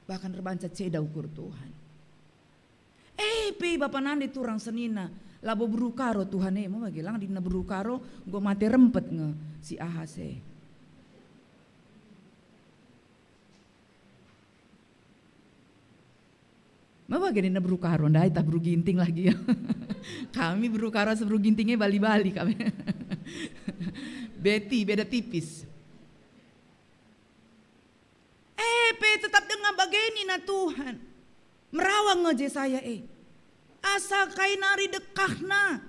Bahkan erbanca ceda ukur Tuhan. pe bapa nande turang senina, labo beru karo Tuhan e, me bage lang dina beru karo, enggo mate rempet nge si Ahas e. Me bage nina beru karo, ndai tah beru ginting lagi ya. Kami beru karo ras beru ginting e bali-bali kami. Beti, beda tipis. E pe tetap denga bage nina Tuhan. Merawa nge Jesaya e. Asa kai nari dekahna.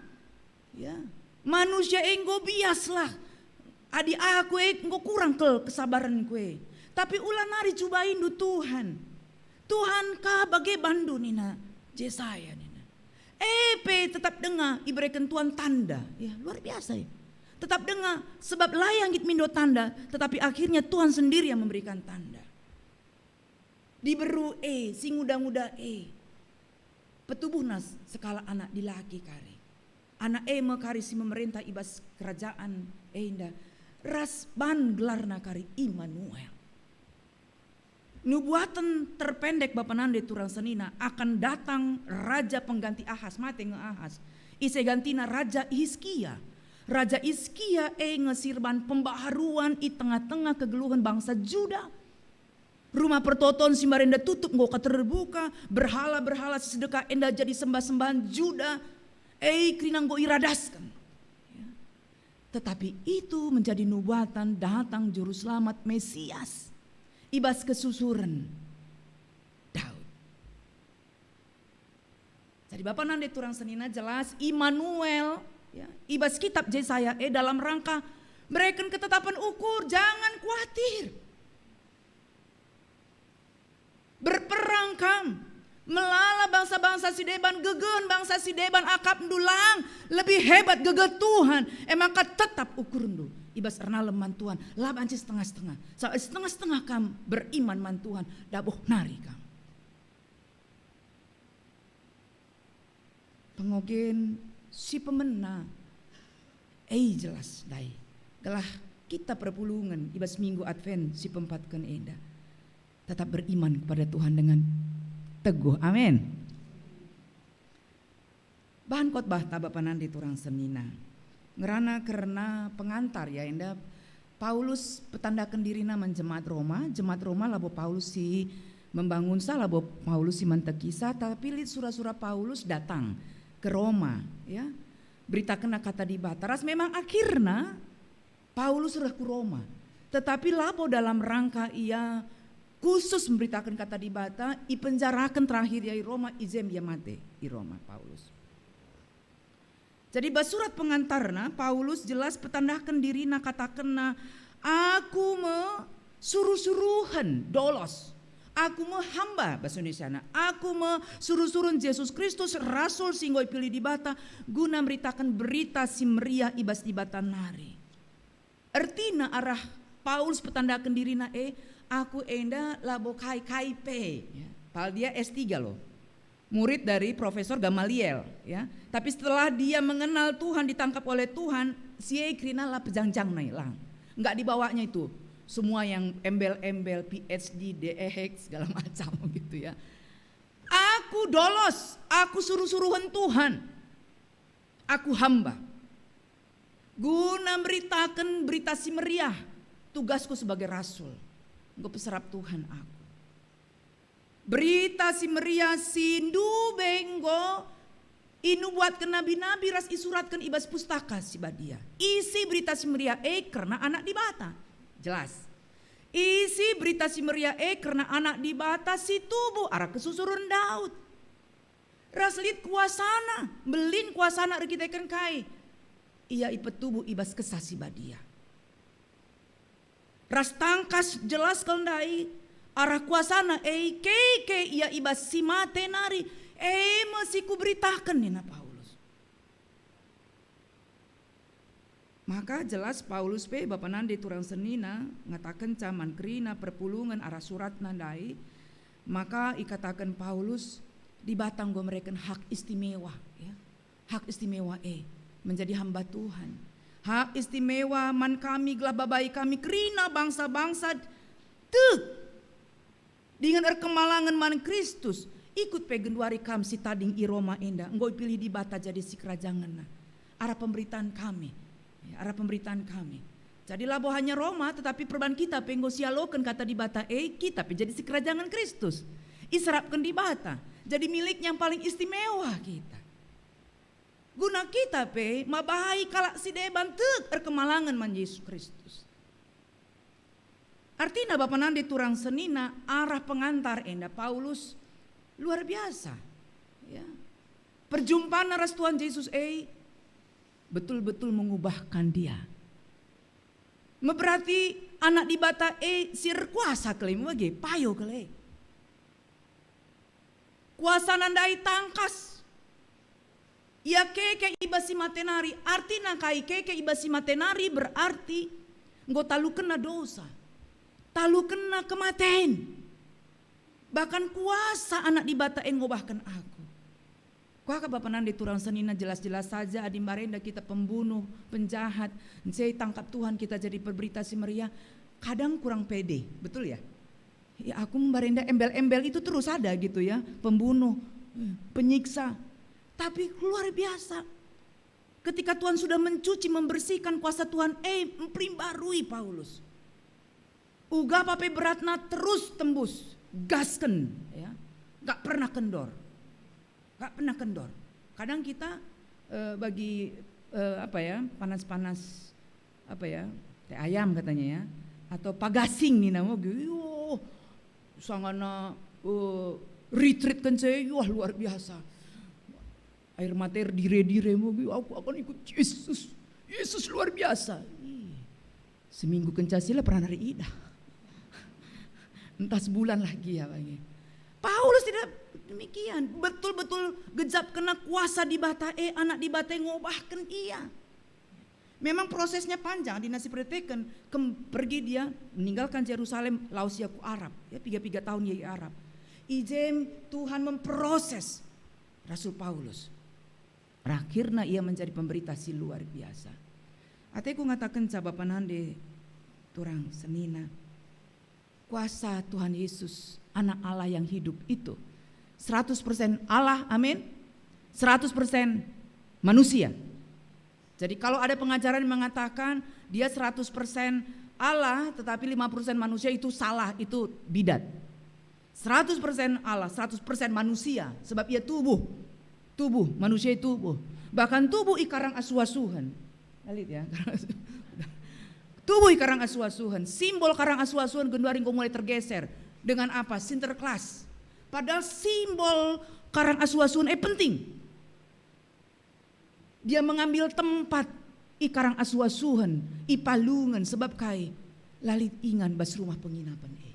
Ya, manusia e enggo biaslah. Adi aku e enggo kurang kal kesabarenku e. Tapi ula nari cubaindu Tuhan. Tuhan ka bage bandu nina Jesaya nina. E pe tetap denga ibereken Tuhan tanda. Ya, luar biasa ya. Tetap denga sebab la ia nggit mindo tanda, tetapi akhirnya Tuhan sendiri yang memberikan tanda. Diberu e, si nguda-nguda e, petubuhna sekalak anak dilaki kari. Anak e me kari si memerentah i bas kerajaan enda, ras ban gelarna kari Immanuel. Nubuaten terpendek bapa nande turang senina akan datang raja pengganti Ahas, mate nge Ahas. Ise gantina Raja Hiskia. Raja Hiskia e nge si erban pembaharuan i tengah-tengah kegeluhen bangsa Juda. Rumah pertoton si mbarenda tutup enggo ka terbuka, berhala-berhala si sedekah enda jadi sembah-sembahan Juda, e kerina enggo iradasken. Ya. Tetapi itu menjadi nubuatan datang Juru Selamat Mesias i bas kesusuren Daud. Jadi bapa nande turang senina jelas Immanuel, ya, i bas kitab Jesaya e dalam rangka mereken ketetapan ukur, jangan kuatir. Berperang kam, melala bangsa-bangsa si deban, gegehen bangsa si deban akapndu lang, lebih hebat gegeh Tuhan, e maka tetap ukurndu i bas ernalem man Tuhan, la banci setengah-setengah. Sabap setengah-setengah kam beriman man Tuhan, dabuh nari kam. Pengogen si pemena, e jelas ndai, gelah kita perpulungen i bas minggu Advent si peempatken enda tetap beriman kepada Tuhan dengan teguh. Amin. Bahan khotbahta bapa nande turang senina. Ngerana kerna pengantar ya enda Paulus petandaken dirina man jemaat Roma, jemaat Roma labo Paulus si membangunsa, labo Paulus si mantekisa, tapi lit sura-sura Paulus datang ke Roma, ya. Beritakenna kata Dibata. Ras memang akhirna Paulus reh ku Roma, tetapi labo dalam rangka ia khusus mberitaken kata Dibata, ipenjaraken terakhir ia i Roma, i jem ia mate i Roma Paulus. Jadi bas surat pengantarna, Paulus jelas petandaken dirina, katakenna, "Aku me suruh-suruhen dolos. Aku me hamba," bahasa Indonesiana. "Aku me suruh-suruhen Jesus Kristus, rasul si enggo ipilih Dibata, guna meritaken berita si meriah i bas Dibata nari." Ertina arah Paulus petandaken dirina e, "Aku enda labo kai-kai pe." Ya. Padahal dia S tiga loh. Murid dari Profesor Gamaliel, ya. Tapi setelah dia mengenal Tuhan, ditangkap oleh Tuhan, si e kerina la pejangjangna lang. Enggak dibawanya itu. Semua yang embel-embel, P H D, D E H, segala macam gitu ya. "Aku dolos, aku suruh-suruhen Tuhan. Aku hamba. Guna mberitaken berita si meriah, tugasku sebagai rasul. Enggo peserap Tuhan aku." Berita si meriah si ndube enggo inubuatken nabi-nabi ras isuratken i bas Pustaka Si Badia. Isi berita si meriah e kerna Anak Dibata. Jelas. Isi berita si meriah e kerna Anak Dibata si tubuh arah kesusuren Daud. Ras lit kuasana, mbelin kuasana erkiteken kai? Ia ipetubuh i bas Kesah Si Badia. Ras tangkas jelas kal ndai, arah kuasana e keke ia i bas si mate nari, e me si kuberitaken, nina Paulus. Maka jelas Paulus pe bapa nande turang senina ngatakenca man kerina perpulungen arah suratna ndai, maka ikataken Paulus, Dibata enggo mereken hak istimewa, ya. Hak istimewa e menjadi hamba Tuhan. Hak istimewa man kami gelah babai kami kerina bangsa-bangsa tek dingen erkemalangen man Kristus, Ikut pe genduari kam si tading i Roma enda, enggo ipilih Dibata jadi sikerajangenNa. Arah pemberitaan kami, ya, arah pemberitaan kami. Jadi labo hanya Roma, tetapi perban kita pe enggo sialoken kata Dibata e, kita pe jadi sikerajangen Kristus. Iserapken Dibata, jadi milik yang paling istimewa kita. Guna kita pe mabahi kalak si deban tek erkemalangen man Yesus Kristus. Artina bapa nande turang senina arah pengantar enda Paulus luar biasa. Ya. Perjumpana ras Tuhan Yesus e betul-betul mengubahkan dia. Meberati Anak Dibata e si erkuasa kele, mege payo kele. Kuasana ndai tangkas. Ia keke i bas si mate nari, artina kai keke i bas si mate nari? Berarti enggo talukenna dosa, talukenna kematen. Bahkan kuasa Anak Dibata e ngobahken aku. Kuakap bapa nande turang senina, jelas-jelas saja adi mbarenda kita pembunuh, penjahat, nce tangkap Tuhan kita jadi perberita si meriah, kadang kurang pede, betul ya? Ya, aku mbarenda embel-embel itu terus ada gitu ya, pembunuh, penyiksa. Tapi luar biasa. Ketika Tuhan sudah mencuci, membersihkan, kuasa Tuhan, eh, mperimbarui Paulus. Uga apa pe beratna, terus tembus, gasken, ya. Gak pernah kendor. Gak pernah kendor. Kadang kita, eh, bagi, eh, apa ya, panas-panas, apa ya, teh ayam katanya ya, atau pagasing nina mo, yo, sangana, eh, retreat kenca, wah, luar biasa. Air mata erdire-dire mo, aku akan ikut Yesus. Yesus luar biasa. Ih, seminggu kenca sila pernah nari idah. Entah sebulan lagi ya bagi. Paulus tidak demikian. Betul-betul gejap kena kuasa Dibata e, Anak Dibata e ngobahken ia. Memang prosesnya panjang, adi nasi perhatikan, kem-, pergi dia meninggalkan Jerusalem, lawes ia ku Arab. Ya, piga-piga tahun ia i Arab. I jem Tuhan memproses Rasul Paulus. Akhirna ia menjadi pemberita si luar biasa. Ateku ngatakenca bapa nande turang senina. Kuasa Tuhan Yesus, Anak Allah yang hidup itu, seratus persen Allah, amin, seratus persen manusia. Jadi kalau ada pengajaran yang mengatakan dia seratus persen Allah, tetapi lima persen manusia, itu salah, itu bidat. Seratus persen Allah, seratus persen manusia, sebab ia tubuh. Tubuh, manusia tubuh. Bahkan tubuh ikarang asuh-asuhen. Lit ya. Tubuh ikarang asuh-asuhen. Simbol karang asuh-asuhen genduari enggo mulai tergeser. Dengan apa? Sinterklas. Padahal simbol karang asuh-asuhen, eh, penting. Dia mengambil tempat ikarang asuh-asuhen, ipalungen, sebab kai? La lit ingan bas rumah penginapen e.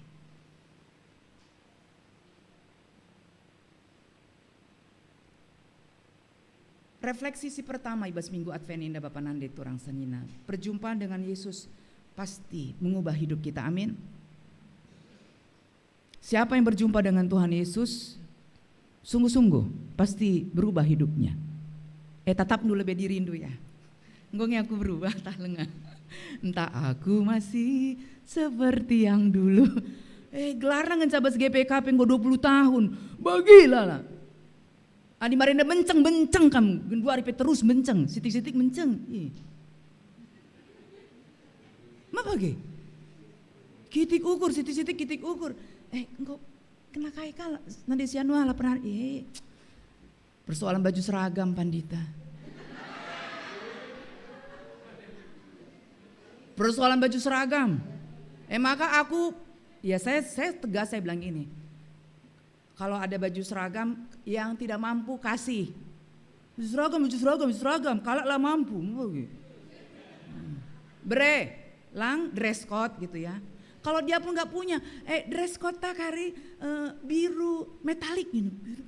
Refleksi si pertama i bas minggu Advent enda, bapa nande turang senina. Perjumpaan dengan Yesus pasti mengubah hidup kita. Amin. Siapa yang berjumpa dengan Tuhan Yesus, sungguh-sungguh pasti berubah hidupnya. Eh, tatapndu lebe dirindu ya. Enggo nge aku berubah, tah lenga. Entah aku masih seperti yang dulu. Eh, gelarna ngenca bas G P K P enggo dua puluh tahun. Bagilah lah. Adi marenda menceng-menceng kam, genduari pe terus menceng, sitik-sitik menceng. Ih. Ma bage? Kitik ukur, sitik-sitik kitik ukur. Eh, engko kena kai kalak, nande si anu ala pernah, eh, persoalan baju seragam, Pandita. Persoalan baju seragam. Eh, maka aku, ya saya, saya tegas, saya bilang gini, kalau ada baju seragam, yang tidak mampu kasih. Baju seragam, baju seragam, baju seragam, kalak la mampu. Bere, lang dress code gitu ya. Kalau dia pun nggak punya, eh, dress code ta kari, eh, biru metalik gitu. Biru.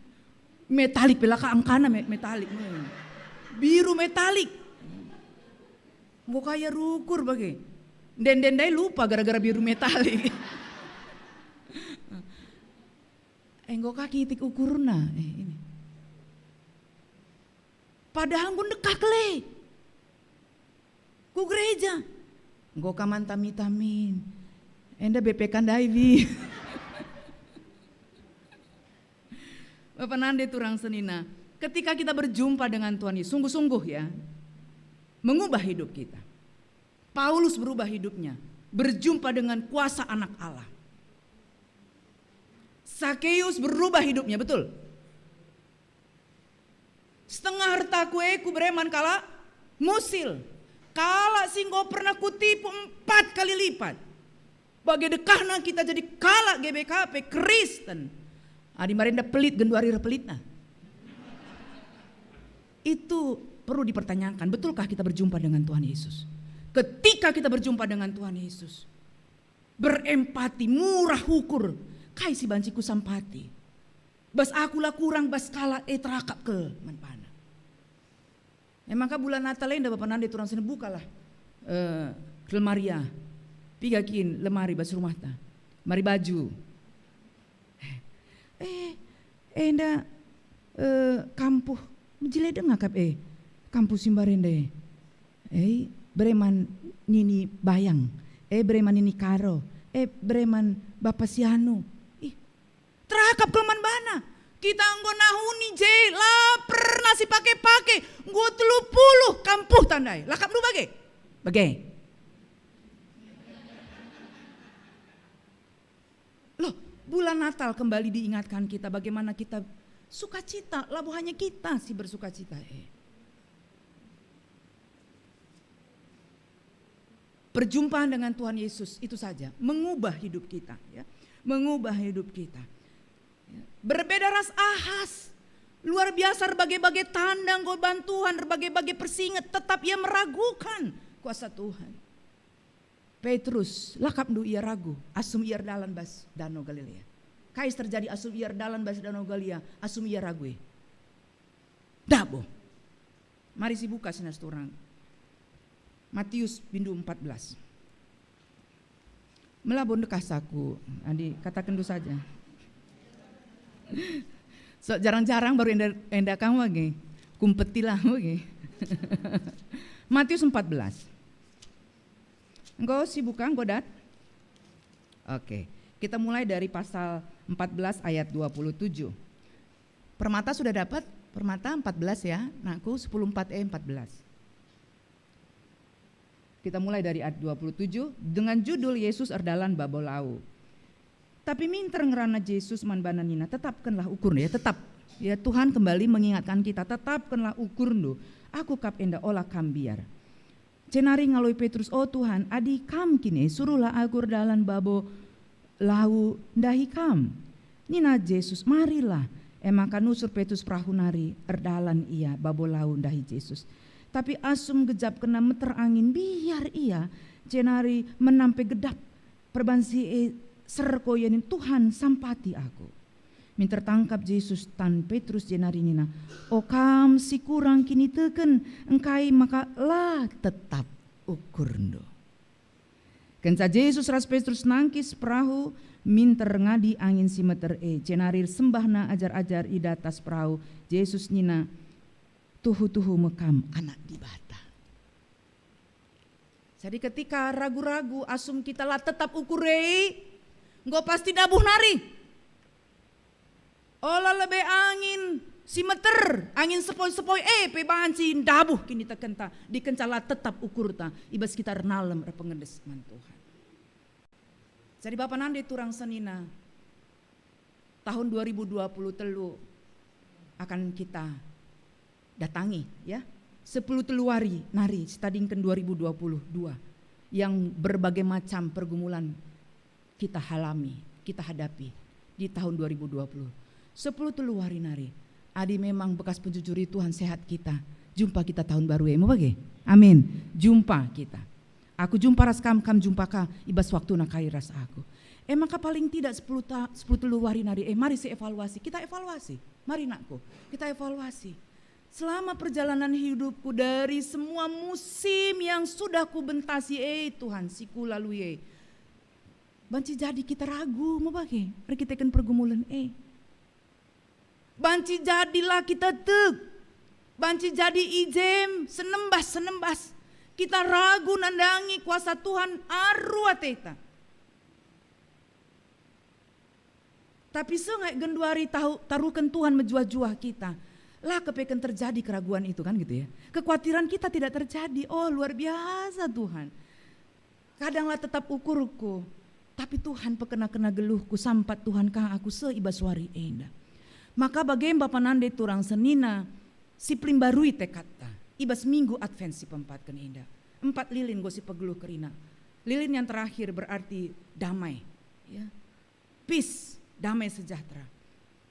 Metalik pe la ka angkana me-, metalik. Biru metalik. Enggo kaya rukur bage. Ndai-ndai lupa gara-gara biru metalik. Enggo ka kitik ukurna, eh, ini. Padahal enggo ndekah kele ku gereja. Enggo ka man tami-tamin. Enda B P K ndai, Bi. Bapa nande turang senina, ketika kita berjumpa dengan Tuhan Yesus, sungguh-sungguh ya, mengubah hidup kita. Paulus berubah hidupnya, berjumpa dengan kuasa Anak Allah. Sakeus berubah hidupnya, betul? Setengah ertaku e kubere man kalak musil, kalak si enggo pernah kutipu empat kali lipat. Bage dekahna kita jadi kalak G B K P Kristen. Adi marenda pelit, genduari reh pelitna. Itu perlu dipertanyakan, betulkah kita berjumpa dengan Tuhan Yesus? Ketika kita berjumpa dengan Tuhan Yesus, berempati, murah ukur, kai si banci kusampati? Bas aku la kurang, bas kalak e terakap kal man bana. E maka bulan Natal enda, bapa nande turang senina, bukalah, eh, lemari ah. Piga kin lemari bas rumahta? Lemari baju. Eh, enda, eh, kampuh, mejile denga kap e, kampuh si mbarenda e. Eh, bere man nini bayang. Eh, bere man nini karo. Eh, bere man bapa si anu. Ih, terakap kal man bana. Kita enggo nahuni je, la pernah sipake-pake. Enggo telu puluh kampuhta ndai. La kap ndu bage? Bage. Loh, bulan Natal kembali diingatkan kita bagaimana kita sukacita, labo hanya kita si bersukacita, eh. Perjumpaan dengan Tuhan Yesus itu saja mengubah hidup kita, ya. Mengubah hidup kita. Ya. Berbeda ras Ahas, luar biasa, erbage-bage tanda enggo iban Tuhan, erbage-bage persinget, tetap ia meragukan kuasa Tuhan. Petrus, la kap ndu ia ragu asum ia erdalan bas Dano Galilea? Kai si terjadi asum ia erdalan bas Dano Galilea, asum ia ragu e? Dabo. Mari sibuka senina turang. Matius bindu empat belas. Melabo ndekah saku, adi kataken ndu saja. So, jarang-jarang baru enda, enda kam bage. Kumpetilah bage. Matius empat belas. Enggo sibuka, enggo dat? Oke, kita mulai dari pasal empat belas ayat dua puluh tujuh. Permata sudah dapat? Permata empat belas ya, nakku, sepuluh empat e empat belas. Kita mulai dari ayat dua puluh tujuh, dengan judul Yesus Erdalan Babo Lau. Tapi minter ngerana Jesus man bana nina, "Tetapkenlah ukurndu," ya, tetap. Ya, Tuhan kembali mengingatkan kita, "Tetapkenlah ukurndu, Aku kap enda, ola kam mbiar." Jenari ngaloi Petrus, "O Tuhan, adi Kam kin e, suruhlah aku erdalan babo lau ndahi Kam." Nina Jesus, "Marilah." E maka nusur Petrus perahu nari, erdalan ia babo lau ndahi Jesus. Tapi asum gejap kena meter angin, mbiar ia, jenari menam pe gedap. Perban si e serko ia nina, "Tuhan, sampati aku." Minter tangkap Jesus tan Petrus jenari nina, "O kam si kurang kiniteken, engkai maka la tetap ukurndu?" Kenca Jesus ras Petrus nangkis perahu, minter ngadi angin si meter e, jenari ersembahna ajar-ajar i datas perahu, Jesus nina, "Tuhu-tuhu me kam Anak Dibata." Jadi ketika ragu-ragu asum kita la tetap ukur e, enggo pasti ndabuh nari. Ola lebe angin si meter, angin sepoi-sepoi e pe banci ndabuh kinitekenta, dikenca la tetap ukurta, i bas kita ernalem erpengendes man Tuhan. Jadi bapa nande turang senina, tahun dua ribu dua puluh telu akan kita datangi, ya. Sepuluh telu wari nari, si tadingken dua ribu dua puluh dua, yang berbagai macam pergumulan kita halami, kita hadapi di tahun dua ribu dua puluh. Sepuluh telu wari nari, adi memang bekas penjujuri Tuhan sehat kita, jumpa kita tahun baru e, me bage? Amin. Jumpa kita. Aku jumpa ras kam, kam jumpa ka i bas waktuna kai ras aku. E maka paling tidak sepuluh ta-, sepuluh telu wari nari, eh, mari si evaluasi. Kita evaluasi. Mari nakku, kita evaluasi. Selama perjalanan hidupku, dari semua musim yang sudah kubentasi, eh, Tuhan, si kulalui, eh, banci jadi kita ragu me bage erkiteken pergumulen, eh. Banci jadi la kita tek. Banci jadi i jem senembas-senembas. Kita ragu nandangi kuasa Tuhan aru ateta. Tapi seh nge genduari tahu, taruhken Tuhan mejuah-juah kita, la kepeken terjadi keraguan itu kan gitu ya. Kekuatiran kita tidak terjadi. Oh, luar biasa Tuhan. Kadang la tetap ukurku, tapi Tuhan pekena-kena geluhku sampat Tuhan ka aku seh i bas wari enda. Maka bage me bapa nande turang senina si pelimbarui tekadta i bas minggu Advent si peempatken enda. Empat lilin enggo sipegeluh kerina. Lilin yang terakhir berarti damai, ya. Peace, damai sejahtera.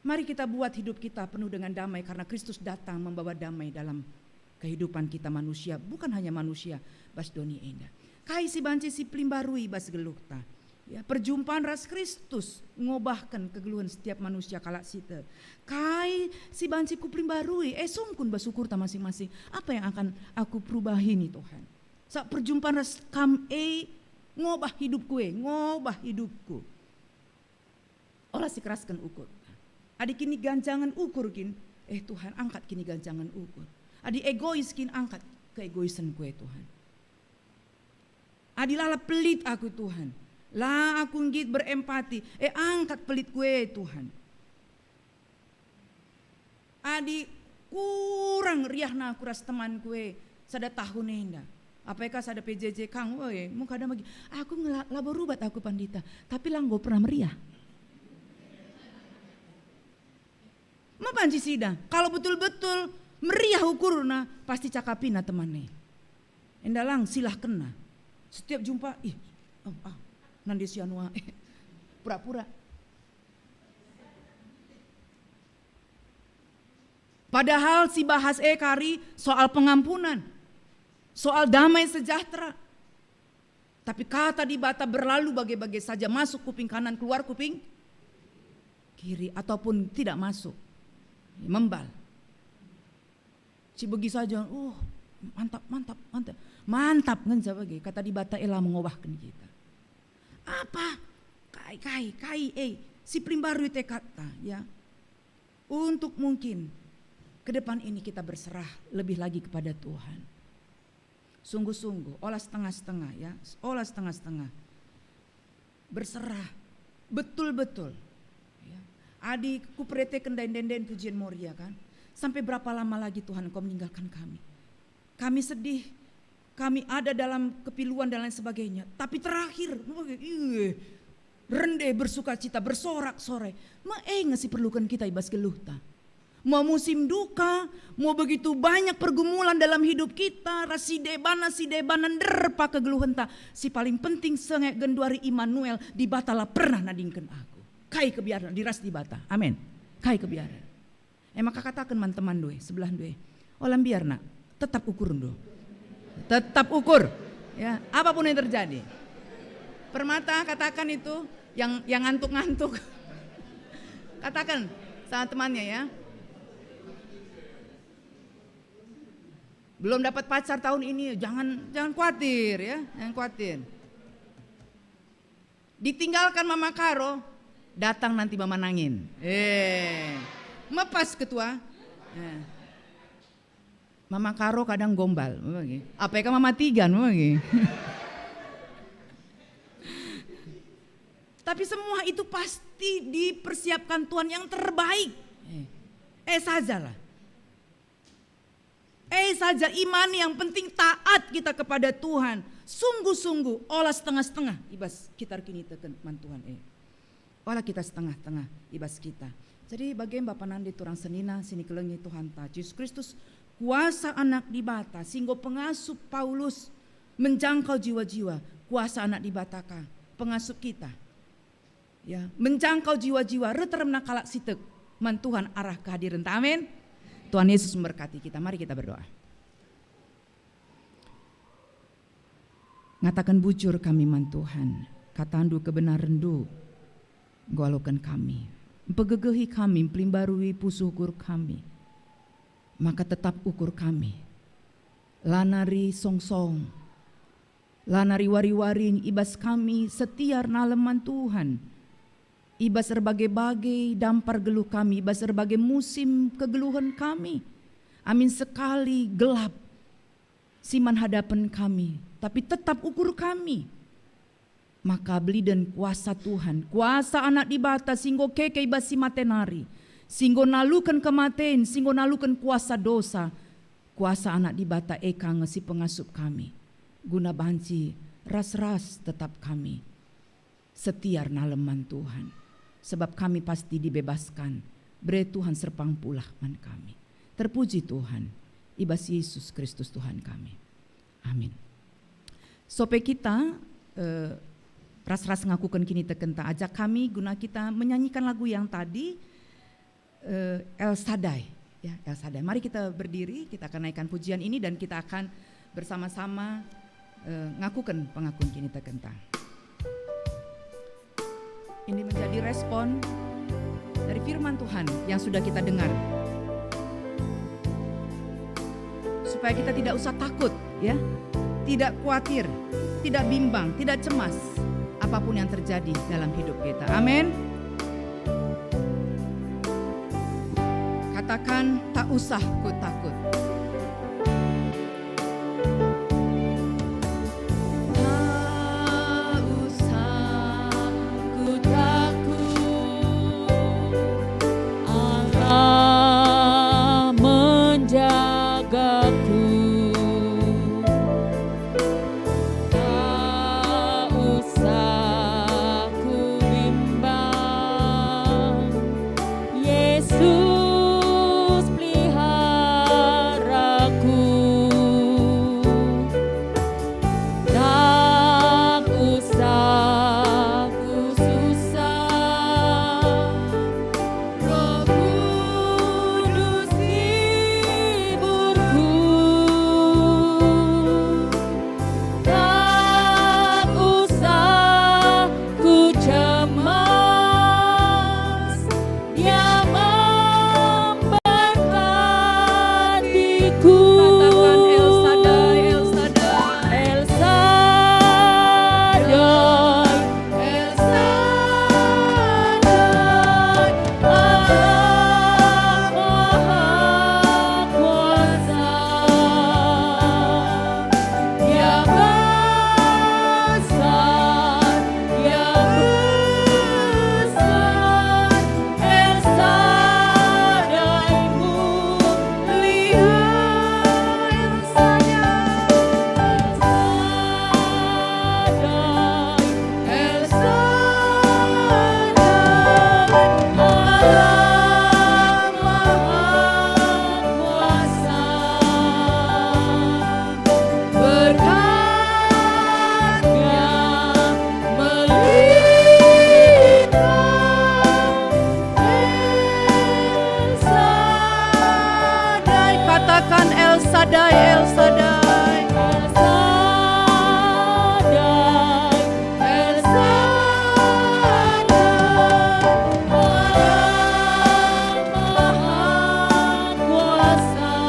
Mari kita buat hidup kita penuh dengan damai karena Kristus datang membawa damai dalam kehidupan kita manusia, bukan hanya manusia bas doni enda. Kai si banci sipelimbarui bas geluhta? Ya, perjumpaan ras Kristus ngobahken kegeluhen setiap manusia kalak si tek. Kai si banci kupelimbarui, eh, sungkun bas ukurta masing-masing. Apa yang akan aku perubahi nih Tuhan? Sa perjumpaan ras Kam e ngobah hidupku e, ngobah hidupku. Ola sikerasken ukur. Adi kiniganjangen ukur kin, eh Tuhan, angkat kiniganjangen ukur. Adi egois kin, angkat keegoisenku e Tuhan. Adi lalap pelit aku Tuhan, la aku nggit berempati, eh angkat pelitku e Tuhan. Adi kurang riahna aku ras temanku e sada tahun enda, apai ka sada P J J kang, woi, mungkada megi. Aku ngela-, labo rubat aku pandita, tapi la enggo pernah meriah. Me banci sida, kalau betul-betul meriah ukurna, pasti cakapina teman e. Enda lang silahkenna. Setiap jumpa, ih, oh, ah, nande si anu ah, pura-pura. Padahal si bahas e kari soal pengampunan, soal damai sejahtera. Tapi kata Dibata berlalu bage-bage saja, masuk kuping kanan, keluar kuping kiri, ataupun tidak masuk. Membal. Si begi saja, oh, mantap, mantap, mantap. Mantap ngenca bage, kata Dibata e la mengobahken kita. Apa? Kai, kai, kai, eh, si pelimbarui tekadta, ya. Untuk mungkin ke depan ini kita berserah lebih lagi kepada Tuhan. Sungguh-sungguh, ola setengah-setengah, ya, ola setengah-setengah. Berserah, betul-betul. Ya. Adi kupereteken ndai ende-enden pujian Moria kan, sampai berapa lama lagi Tuhan Engkau meninggalkan kami? Kami sedih, kami ada dalam kepiluan dan lain sebagainya. Tapi terakhir, ih, rende, bersukacita, bersorak-sorai. Me e nge si perluken kita i bas geluhta. Mo musim duka, mo begitu banyak pergumulan dalam hidup kita, ras si debana, si debana nderpa kegeluhenta. Si paling penting seh nge genduari Immanuel, Dibata la pernah nadingken aku. Kai kebiaren, adi ras Dibata. Amin. Kai kebiaren. E maka kataken man temanndu e, sebelahndu e, "Ola mbiar, Nak, tetap ukurndu. Tetap ukur." Ya, apapun yang terjadi. Permata, katakan itu yang, yang ngantuk-ngantuk. Katakan sama temannya ya. Belum dapat pacar tahun ini, jangan, jangan khawatir ya, jangan khawatir. Ditinggalkan Mama Karo, datang nanti Mama Nangin. Eh, mepas ketua. Eh. Mama Karo kadang gombal, bagi. Apa ya Mama Tigan, bagi. Tapi semua itu pasti dipersiapkan Tuhan yang terbaik. Eh, eh sajalah. Eh saja iman, yang penting taat kita kepada Tuhan. Sungguh-sungguh, ola setengah-setengah i bas kita erkiniteken man Tuhan e. Ola kita setengah-setengah i bas kita. Jadi bage me bapa nande turang senina si nikelengi Tuhanta Jesus Kristus, kuasa Anak Dibata si enggo pengasup Paulus menjangkau jiwa-jiwa, kuasa Anak Dibata ka pengasup kita. Ya, menjangkau jiwa-jiwa, reh teremna kalak si tek man Tuhan arah kehadirenta. Amin. Tuhan Yesus memberkati kita. Mari kita berdoa. Ngataken bujur kami man Tuhan, katandu kebenarenNdu enggo aloken kami, mpegegehi kami, mpelimbarui pusuh ukur kami, maka tetap ukur kami, la nari songsong, la nari wari-wari i bas kami setia ernalem man Tuhan. I bas erbage-bage dampar geluh kami, i bas erbage musim kegeluhen kami, amin sekali gelap si man hadapen kami, tapi tetap ukur kami. Maka beliden kuasa Tuhan, kuasa Anak Dibata si enggo keke i bas si mate nari, si enggo naluken kematen, si enggo naluken kuasa dosa, kuasa Anak Dibata e ka nge si pengasup kami, guna banci ras-ras tetap kami setia ernalem man Tuhan, sebab kami pasti dibebaskan. Bere Tuhan serpang pulah man kami. Terpuji Tuhan, i bas Yesus Kristus Tuhan kami. Amin. Sope kita, eh, ras-ras ngakuken kinitekenta, ajak kami guna kita menyanyikan lagu yang tadi, eh, El Shaddai, ya, El Shaddai. Mari kita berdiri, kita akan naikkan pujian ini dan kita akan bersama-sama, eh, ngakuken pengakun kinitekenta. Ini menjadi respon dari firman Tuhan yang sudah kita dengar. Supaya kita tidak usah takut, ya. Tidak khawatir, tidak bimbang, tidak cemas, apapun yang terjadi dalam hidup kita. Amin. Katakan, "Tak usah ku takut." Tak usah ku takut, Allah menjagaku. Tak usah ku bimbang, Yesus peliharaku. Tak usah ku susah, Roh Kudus hiburku. Tak usah ku cemas, Dia memberkatiku. Katakan, "El Shaddai, El Shaddai." El Shaddai. El Shaddai, Allah Maha Kuasa. Dia besar, Dia besar, El Shaddai mulia, El Shaddai, El Shaddai, Allah Maha Kuasa. Berkatnya melimpah. El Shaddai, katakan, "El Shaddai, El Shaddai." El Shaddai, El Shaddai, Allah Maha Kuasa.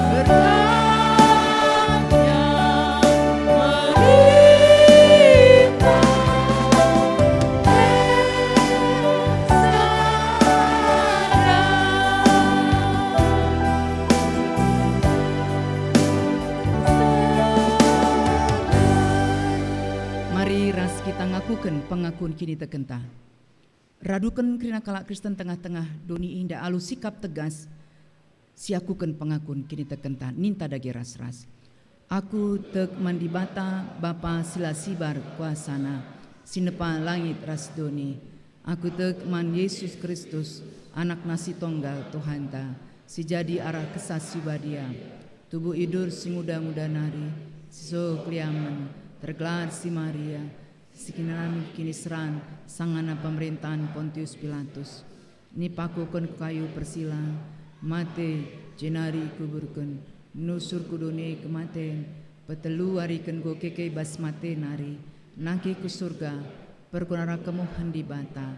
Berkatnya melimpah. Mari ras kita ngakuken pengakun kinitekenta. Raduken kerina kalak Kristen tengah-tengah doni enda alu sikap tegas, siakuken pengakun kinitekenta, ninta dage ras-ras. Aku tek man Dibata, Bapa si la sibar kuasaNa, si nepa langit ras doni. Aku tek man Yesus Kristus, AnakNa si Tonggal, Tuhanta, si jadi arah Kesah Si Badia, tubuh idur si nguda-nguda nari, si seh keliamen, tergelar si Maria, si kiniramen kiniseran sangana pemerintahen Pontius Pilatus. Nipakuken ku kayu persila, mate, jenari ikuburken, nusur ku doni kematen, Petelu wariken enggo keke i bas mate nari, nangkih ku Surga, perkuah kemuhen Dibata,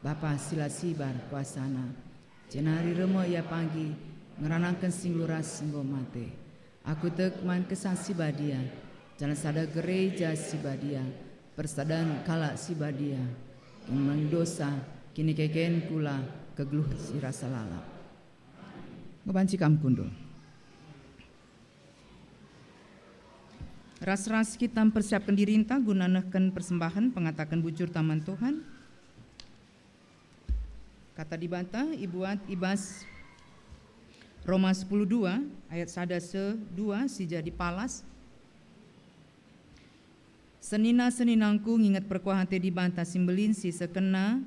Bapa si la sibar kuasaNa. Jenari reh me Ia pagi, ngeranaken si nggeluh ras si enggo mate. Aku tek man Kesah Si Badia, janah sada gereja si badia, persadan kalak si badia, man dosa, kinikeken kula, kegeluh si rasa lalap. Ngebanci kam kundul. Ras-ras kita mpersiapken dirinta guna nehken persembahen pengataken bujurta man Tuhan. Kata Dibata ibuat i bas Roma sepuluh dua ayat sada seh dua si jadi palas. Senina-seninangku, nginget perkuah ate Dibata si mbelin si sekenna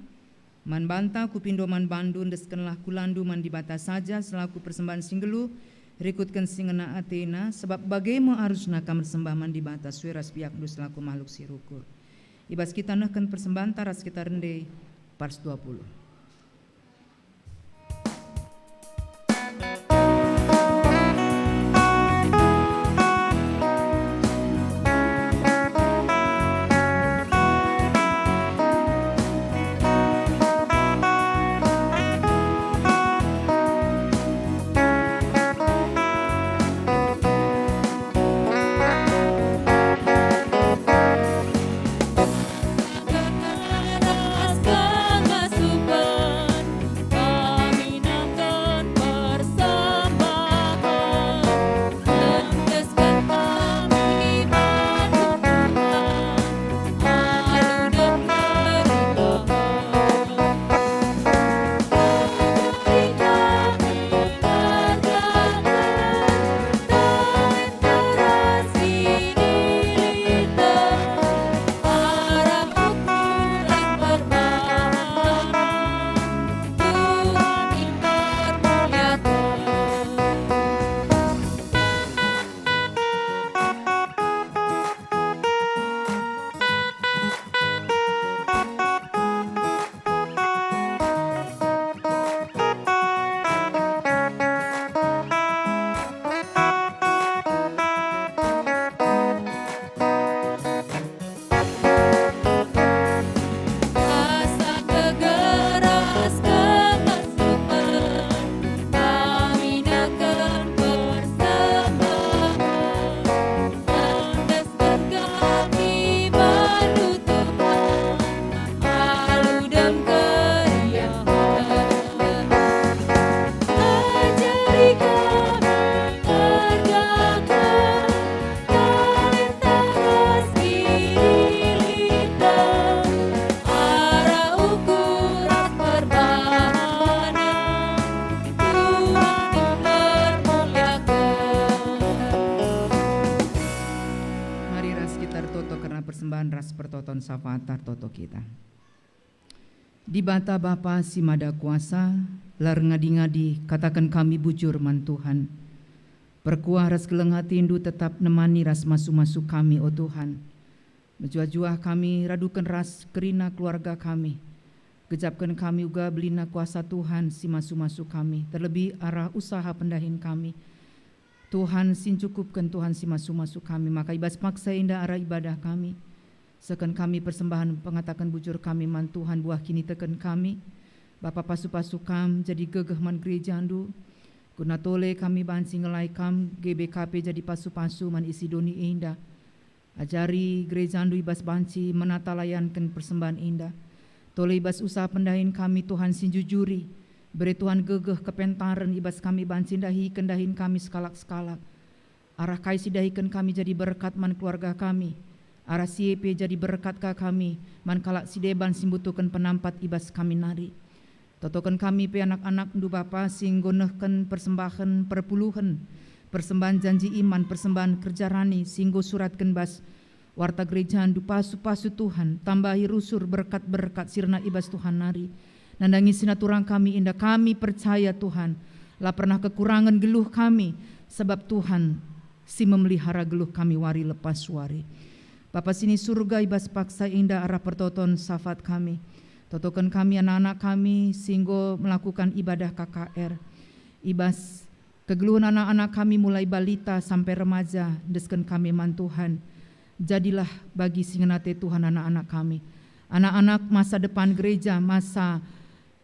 man banta, kupindo man bandu, endeskenlah kulandu man Dibata saja selaku persembahen si nggeluh, rikutken si ngena ateNa, sebab bage me arusna kam ersembah man Dibata sue ras biakndu selaku mahluk si rukur. I bas kita nehken persembahenta ras kita rende pars dua puluh. Mari ras kita ertoto kerna persembahen ras pertoton syafaat, ertoto kita. Dibata Bapa si Mada Kuasa, la erngadi-ngadi kataken kami bujur man Tuhan. Perkuah ras keleng atindu tetap nemani ras masu-masu kami, o Tuhan. Mejuah-juah kami raduken ras kerina keluarga kami. Gejapken kami uga belina kuasa Tuhan si masu-masu kami, terlebih arah usaha pendahin kami. Tuhan si ncukupken, Tuhan si masu-masu kami, maka i bas paksa enda arah ibadah kami, sehken kami persembahen pengataken bujur kami man Tuhan, buah kiniteken kami. Bapa, pasu-pasu Kam jadi gegeh man gerejaNdu, guna tole kami banci ngelai Kam, G B K P jadi pasu-pasu man isi doni enda. Ajari gerejaNdu i bas banci menata layanken persembahen enda. Tole i bas usaha pendahin kami, Tuhan si njujuri. Bere Tuhan gegeh kepentaren i bas kami banci ndahiken dahin kami sekalak-sekalak. Arah kai si dahiken kami jadi berkat man keluarga kami. Arah si e pe jadi berkat ka kami man kalak si deban si mbutuhken penampat i bas kami nari. Totoken kami pe anak-anakNdu, Bapa, si enggo nehken persembahen perpuluhen, persembahen janji iman, persembahen kerja rani, si enggo suratken bas warta gerejaNdu, pasu-pasu Tuhan, tambahi rusur berkat-berkat si rena i bas Tuhan nari. Nandangi si naturang kami enda, kami percaya, Tuhan, la pernah kekurangen geluh kami, sabap Tuhan si memelihara geluh kami wari lepas wari. Bapa sini Surga, i bas paksa enda arah pertoton syafaat kami. Totoken kami anak-anak kami si enggo melakukan ibadah K K R. I bas Kegeluhen anak-anak kami mulai balita sampai remaja, endesken kami man Tuhan. Jadilah bagi si ngena ate Tuhan anak-anak kami. Anak-anak masa depan gereja, masa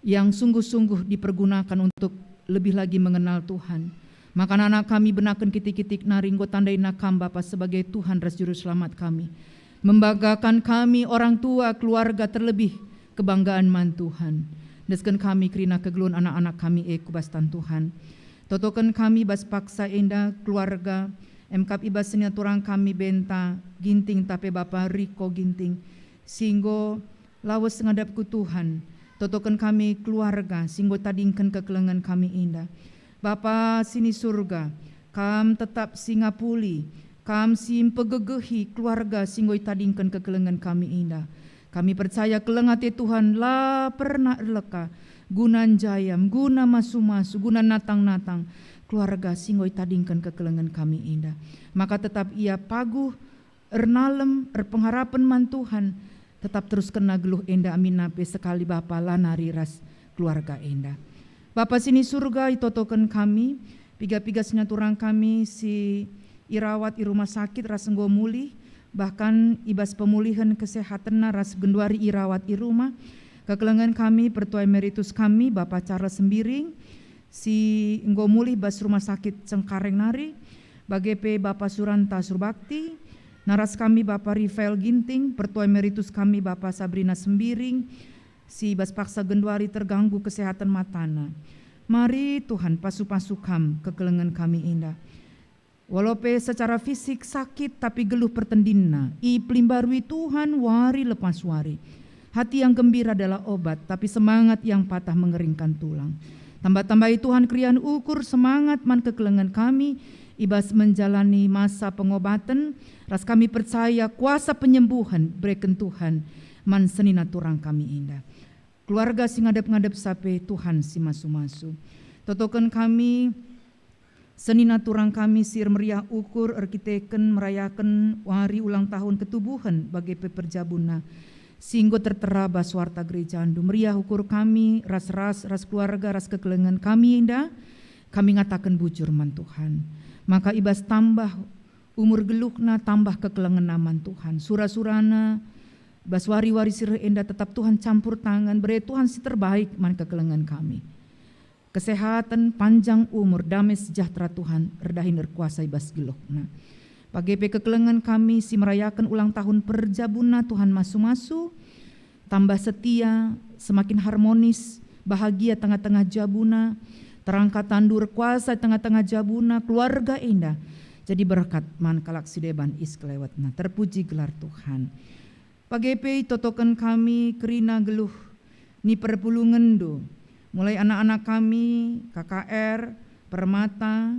yang sungguh-sungguh dipergunakan untuk lebih lagi mengenal Tuhan. Maka anak-anak kami benaken kitik-kitik nari enggo tandaina Kam Bapa sebagai Tuhan ras Juru Selamat kami. Membanggakan kami orang tua, keluarga, terlebih kebanggaan man Tuhan. Endesken kami kerina kegeluhen anak-anak kami e ku bas tan Tuhan. Totoken kami bas paksa enda keluarga, emkap i bas senina turang kami Benta Ginting, tape Bapa Riko Ginting, si enggo lawes ngadap ku Tuhan. Totoken kami keluarga si enggo tadingken kekelengen kami enda. Bapa si ni Surga, Kam tetap si ngapuli, Kam si mpegegehi keluarga si enggo itadingken kekelengen kami enda. Kami percaya keleng ate Tuhan la pernah erleka, guna njayam, guna masu-masu, guna natang-natang keluarga si enggo itadingken kekelengen kami enda. Maka tetap ia paguh, ernalem, erpengharapen man Tuhan, tetap teruskenna geluh enda aminna pe sekali Bapa la nari ras keluarga enda. Bapa si ni Surga, itotoken kami, piga-piga senina turang kami si irawat i rumah sakit ras enggo mulih, bahkan i bas pemulihen kesehatenna ras genduari irawat i rumah. Kekelengen kami, Pertua Emeritus kami, Bapa Charles Sembiring, si enggo mulih bas Rumah Sakit Cengkareng nari, bage pe Bapa Suranta Surbakti, naras kami Bapa Rifael Ginting, Pertua Emeritus kami Bapa Sabrina Sembiring, si bas paksa genduari terganggu kesehatan matana. Mari Tuhan pasu-pasu Kam kekelengen kami enda. Walau pe secara fisik sakit, tapi geluh pertendinna, ipelimbarui Tuhan wari lepas wari. Hati yang gembira adalah obat, tapi semangat yang patah mengeringkan tulang. Tambah-tambahi Tuhan keriahen ukur semangat man kekelengen kami i bas menjalani masa pengobaten, ras kami percaya kuasa penyembuhan bereken Tuhan man senina turang kami enda. Keluarga si ngadep-ngadep sape Tuhan si masu-masu. Totoken kami, senina turang kami si ermeriah ukur erkiteken merayaken wari ulang tahun ketubuhen bage pe perjabunna, si enggo tertera bas warta gerejandu. Meriah ukur kami ras-ras ras keluarga ras kekelengen kami enda, kami ngataken bujur man Tuhan. Maka i bas tambah umur geluhna tambah kekelengenna man Tuhan. Sura-surana bas wari-wari si reh enda tetap Tuhan campur tangan, bere Tuhan si terbaik man kekelengen kami. Kesehaten, panjang umur, dame sejahtera Tuhan erdahin erkuasa i bas geluhna. Bage pe kekelengen kami si merayaken ulang tahun perjabunna Tuhan masu-masu, tambah setia, semakin harmonis, bahagia tengah-tengah jabuna, terangkat tandu erkuasa i tengah-tengah jabuna, keluarga enda jadi berkat man kalak si deban i sekelewetna. Terpuji gelar Tuhan. Bage pe itotoken kami kerina geluh ni perpulungenndu, mulai anak-anak kami, K K R, Permata,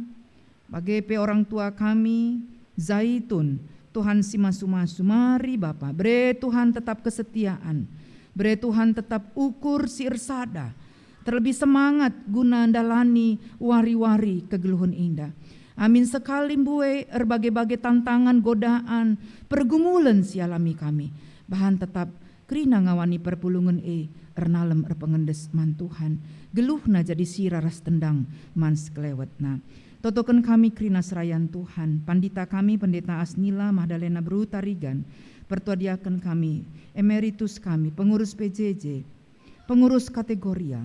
bage pe orang tua kami, Zaitun, Tuhan si masu-masu, mari Bapa, bere Tuhan tetap kesetiaan, bere Tuhan tetap ukur si ersada, terlebih semangat guna ndalani wari-wari kegeluhen enda. Amin sekali mbue erbage-bage tantangan, godaan, pergumulen si alami kami, bahan tetap kerina ngawani perpulungen e ernalem erpengendes man Tuhan, geluhna jadi sira ras tendang man sekelewetna. Totoken kami kerina serayan Tuhan, pandita kami, Pendeta Asnila Magdalena Beru Tarigan, pertua diaken kami, emeritus kami, pengurus P J J, pengurus kategoria,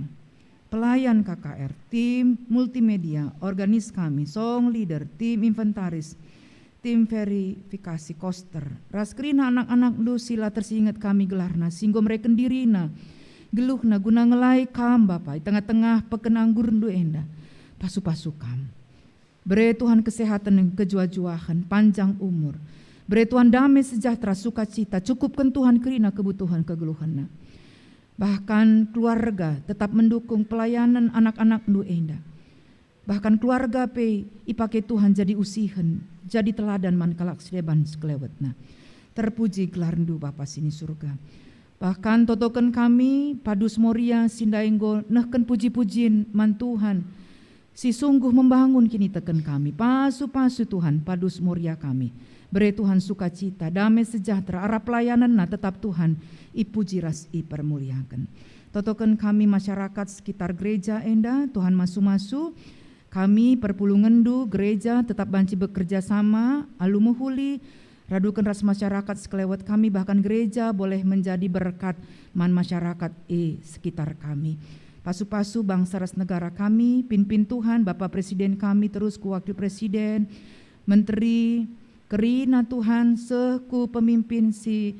pelayan K K R, tim multimedia, organis kami, song leader, tim inventaris, tim verifikasi koster, ras kerina anak-anakndu si la tersinget kami gelarna, si enggo mereken dirina, geluhna guna ngelai Kam, Bapa, i tengah-tengah peken anggurndu enda. Pasu-pasu Kam. Bere Tuhan kesehatan, kejuah-juahen, panjang umur. Bere Tuhan dame sejahtera, sukacita, cukupken Tuhan kerina kebutuhen kegeluhenna. Bahkan keluarga tetap mendukung pelayanan anak-anakndu enda. Bahkan keluarga pe ipake Tuhan jadi usihen, jadi teladan man kalak si deban sekelewetna. Terpuji gelarndu, Bapa si ni Surga. Bahkan totoken kami, Padus Moria si ndai enggo nehken puji-pujin man Tuhan, si sungguh membangun kiniteken kami. Pasu-pasu Tuhan, Padus Moria kami. Bere Tuhan sukacita, dame sejahtera, arah pelayanenna tetap Tuhan ipuji ras ipermuliaken. Totoken kami masyarakat sekitar gereja enda, Tuhan masu-masu, Kami, perpulungenndu, gereja, tetap banci bekerja sama, alu mehuli, raduken ras masyarakat sekelewet kami, bahkan gereja boleh menjadi berkat man masyarakat i sekitar kami. Pasu-pasu bangsa ras negara kami, pimpin Tuhan, Bapa Presiden kami, terus ku Wakil Presiden, Menteri, kerina Tuhan, seh ku pemimpin si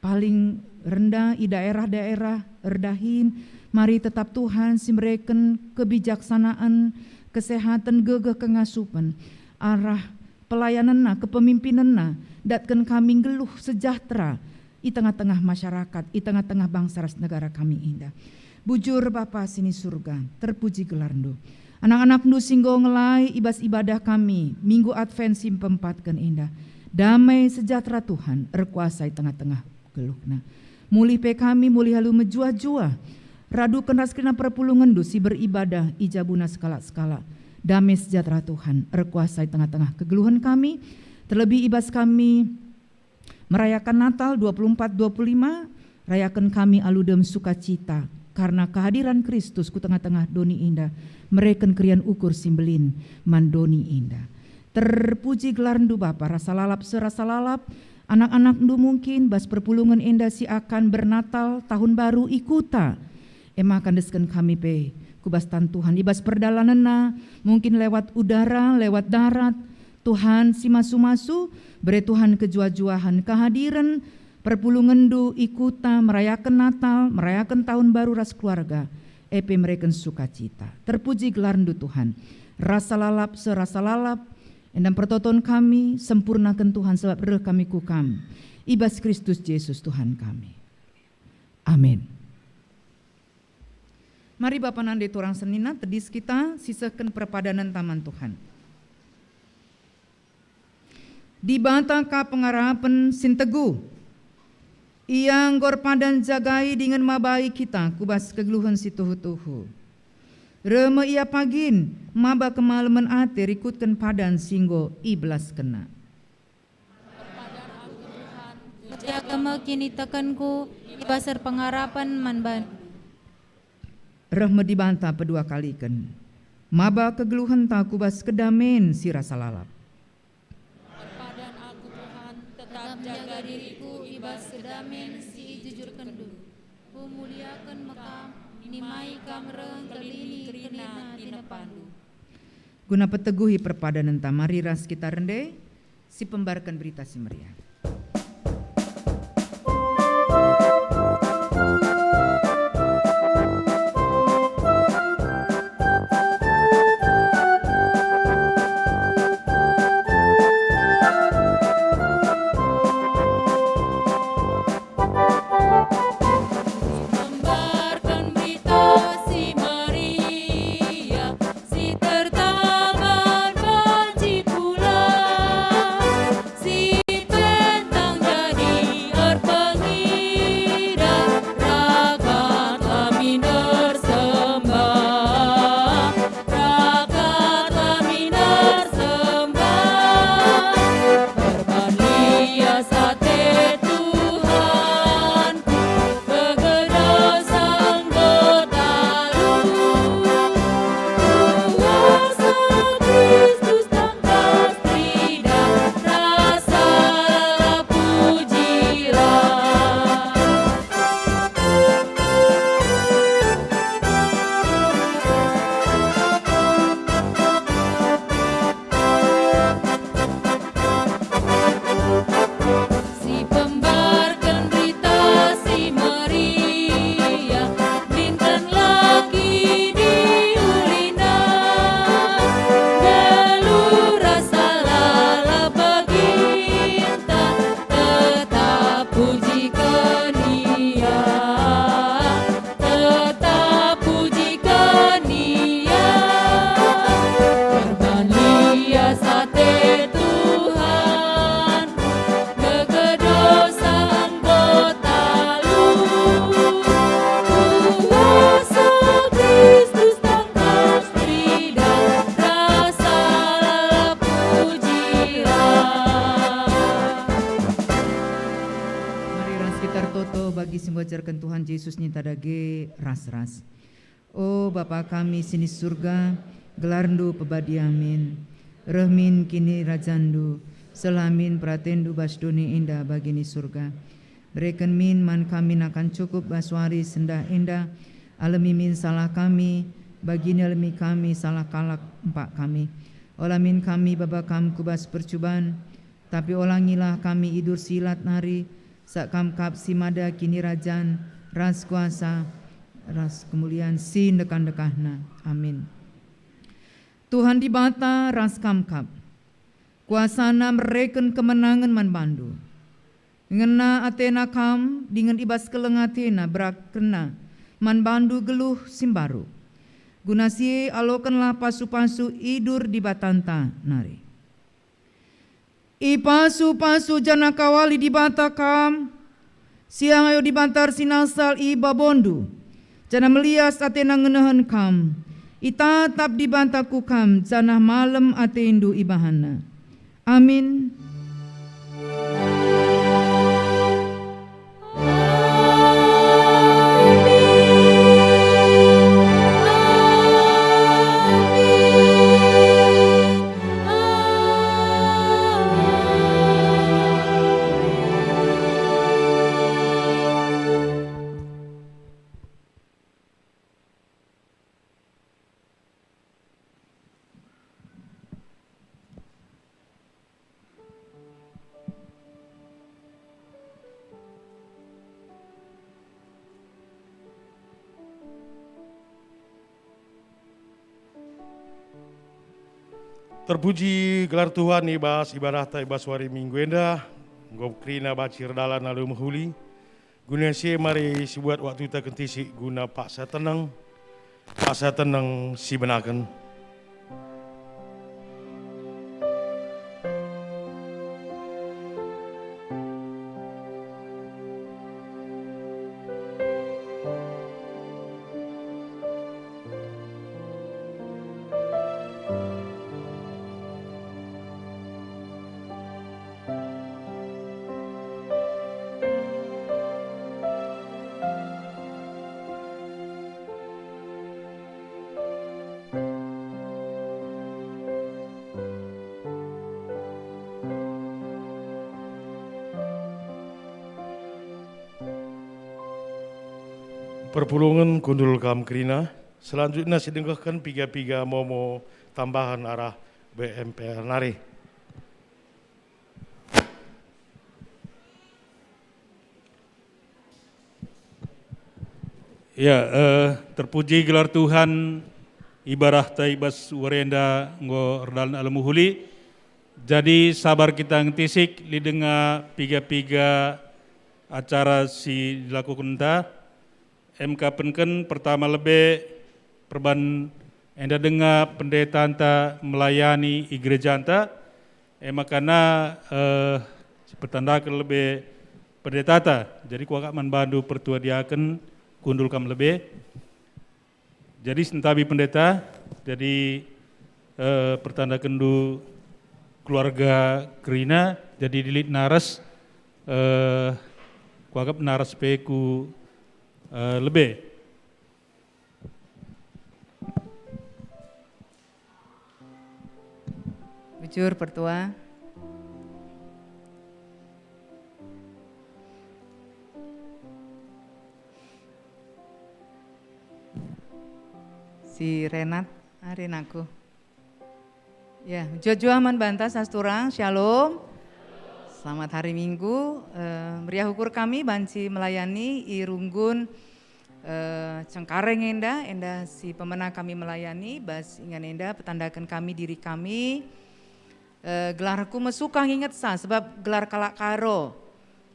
paling rendah i daerah-daerah erdahin. Mari tetap Tuhan si mereken kebijaksanaan, kesehatan, gegeh, kengasupen, arah pelayanenna, kepemimpinenna, datken kami nggeluh sejahtera i tengah-tengah masyarakat, i tengah-tengah bangsa ras negara kami enda. Bujur Bapa si ni Surga, terpuji gelarNdu. Anak-anakNdu si enggo ngelai i bas ibadah kami, Minggu Advent si mpempatken enda. Damai sejahtera Tuhan erkuasa i tengah-tengah geluhna. Mulih pe kami, mulih alu mejuah-juah, raduken ras kerina perpulungenNdu si beribadah i jabuna sekalak-sekalak. Damai sejahtera Tuhan erkuasa i tengah-tengah kegeluhen kami, terlebih i bas kami merayakan Natal dua puluh empat dua puluh lima, rayaken kami alu dem sukacita, karna kehadiran Kristus ku tengah-tengah doni enda mereken keriahen ukur si mbelin man doni enda. Terpuji gelarNdu Bapa, rasa lalap serasa lalap, anak-anakNdu mungkin bas perpulungen enda si akan bernatal tahun baru i kuta. E maka endesken kami pe ku bas tan Tuhan, i bas perdalanenna, mungkin lewat udara, lewat darat. Tuhan si masu-masu, bere Tuhan kejuah-juahen kehadiren perpulungenNdu i kuta merayaken Natal, merayaken Tahun Baru ras keluarga, e pe mereken sukacita. Terpuji gelarNdu Tuhan. Rasa lalap serasa lalap, enda pertoton kami, sempurnaken Tuhan sebab reh kami ku Kam. I bas Kristus Jesus Tuhan kami. Amin. Mari Bapa nande turang senina, tedis kita sisehken perpadanenta man Tuhan. Dibata ka pengarapen si nteguh. Ia enggo erpadan jagai dingen mabai kita ku bas kegeluhen si tuhu-tuhu. Reh me Ia pagin maba kemalemen ate rikutken padan si enggo ibelaskenNa. Erpadan aku, Tuhan, jaga me kinitekenku i bas erpengarapen man bandu. Reh me Dibata pedua kaliken, maba kegeluhenta ku bas kedamen si rasa lalap. Erpadan aku, Tuhan, tetap jaga diriku i bas kedamen si ijujurkenNdu. Kumuliaken me Kam, nimai Kam reh engkelini kerina tinepandu. Guna peteguhi perpadanenta, mari ras kita rende si pembarken Berita Si Meriah. Membarken Berita Si Meriah, si tertaban banci pulang, si pentang jadi erpengidah, rakat kami ersembah. Rakat kami ersembah, erbahan lias ate Tuhan, kegedoh sanggo talu. Kuasa Kristus tangkas teridah, rasa lalap pujilah. Si pembarken Berita Si Meriah, minter laki diulina, nggeluh rasa lalap baginta, tetap pujiken Ia. Tetap pujiken Ia, erbahan lias ate Tuhan, kegedoh sanggo talu. Kuasa Kristus tangkas teridah, rasa lalap pujilah. Mari ras kita ertoto bagi si enggo ajarken Tuhan Jesus ninta dage ras-ras. O Bapa kami si ni Surga, GelarNdu pebadia min, reh min kinirajanNdu, seh la min peratenNdu bas doni enda bagi ni Surga. Bereken min man kami nakan cukup bas wari sendah enda, alemi min salah kami, bagi ni alemi kami salah kalak empak kami. Ola min kami baba Kam ku bas percuban, tapi olangilah kami idur si ilat nari, sebab Kam kap si mada kinirajan, ras kuasa, ras kemulian si ndekah-ndekahna. Amin. Tuhan Dibata ras Kam kap. KuasaNa mereken kemenangen man bandu. Ngena ateNa Kam, dingen i bas keleng ateNa berakenNa man bandu geluh si mbaru. Guna si e alokenlah pasu-pasu idur Dibatanta nari. Ipasu-pasu janah kawali Dibata kam, siang ayo Dibata ersinalsal i babondu, janah melias ateNa ngenehen kam. Itatap Dibata ku kam, janah malem atendu ibahanNa. Amin. Terpuji gelar Tuhan i bas ibadahta i bas wari Minggu enda, enggo kerina banci erdalan alu mehuli. Guna si e mari sibuat waktuta kentisik guna paksa teneng, paksa teneng sibenaken. Perpulungen kundul kam kerina, selanjutnya sidengkehken piga-piga momo tambahan arah B M P R nari. Ya, eh, terpuji gelar Tuhan, ibadahta i bas wari enda enggo erdalan alu mehuli. Jadi sabar kita ngentisik, lit denga piga-piga acara si dilakukenta. Em ka penken pertama lebe perban enda denga pendetanta melayani i gerejanta, e makana, eh, sipertandaken lebe pendetata. Jadi kuakap man bandu pertua diaken, kundul kam lebe. Jadi sentabi pendeta, jadi, eh, pertandakenndu keluarga kerina, jadi dilit naras, eh, kuakap naras pe ku, eh, lebe. Bujur, Pertua. Si Renat, ari naku. Ya, mejuah-juah man banta sasturang. Shalom. Selamat hari Minggu. Eh, meriah ukur kami banci melayani i runggun, eh, Cengkareng enda, enda si pemena kami melayani, bas ingan enda petandaken kami diri kami. Eh, gelarku mesukah ngingetsa, sebab gelar kalak Karo,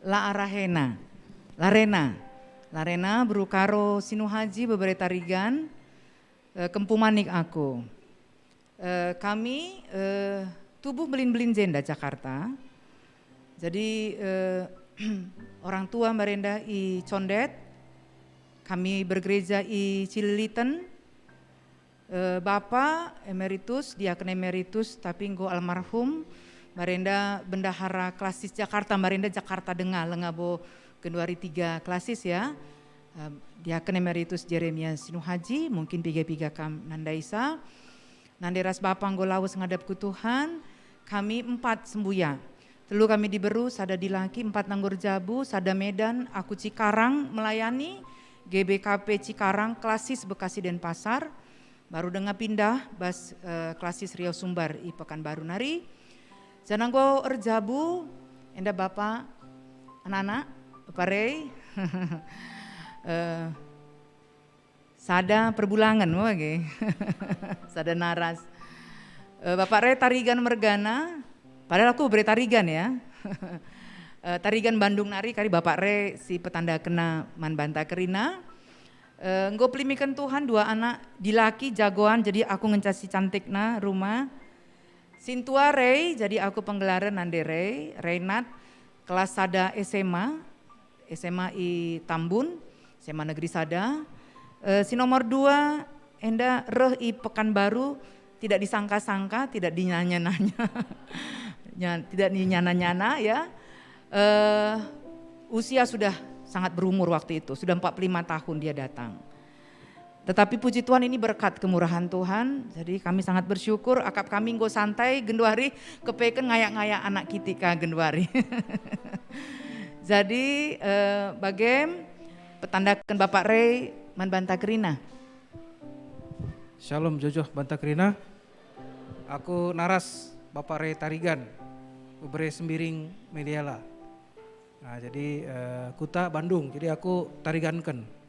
La Arahena, Larena, Larena beru Karo Sinuhaji, bebere Tarigan, eh, Kempu Manik aku. Eh, kami, eh, tubuh mbelin-mbelin jenda Jakarta. Jadi, eh, orang tua marenda i Condet, kami bergereja i Cililiten, eh, Bapa Emeritus, Diaken Emeritus, tapi enggo almarhum, marenda Bendahara Klasis Jakarta, marenda Jakarta Denga, lengabo genduari tiga klasis ya. Eh, Diaken Emeritus Jeremia Sinuhaji, mungkin piga-piga kam nandaisa. Nande ras Bapa enggo lawes ngadap ku Tuhan, kami empat sembuya. Telu kami diberu, sada dilaki, empat nanggur jabu, sada Medan, aku Cikarang melayani, G B K P Cikarang, klasis Bekasi Denpasar, baru denga pindah bas, eh, klasis Riau Sumbar i Pekanbaru nari. Janah enggo erjabu, enda Bapa, anak-anak, Bapa Rey, eh, sada perbulangen, wage. Sada naras. Eh, Bapak Rey Tarigan mergana, padahal aku bere Tarigan ya. Eh, Tarigan Bandung nari kari Bapak Rey si petandakenna man banta kerina. Eh, enggo pelimiken Tuhan dua anak dilaki jagoan, jadi aku ngenca si cantikna rumah. Sintua Rey, jadi aku penggelaren nande Rey, Reynat, kelas sada S M A, S M A i Tambun, S M A Negeri Sada. Eh, si nomor dua, enda reh i Pekanbaru, tidak disangka-sangka, tidak dinyanya-nanya, nya-, tidak dinyana-nyana ya. Eh, usia sudah sangat berumur waktu itu, sudah empat puluh lima tahun dia datang. Tetapi puji Tuhan, ini berkat kemurahan Tuhan. Jadi kami sangat bersyukur, akap kami enggo santai genduari kepeken ngayak-ngayak anak kitik ka genduari. Jadi, eh, bagem petandaken Bapak Rey man banta kerina. Shalom jojoh banta kerina. Aku naras Bapak Rey Tarigan, bebere Sembiring Meliala. Nah, jadi, eh, kuta Bandung, jadi aku Tariganken.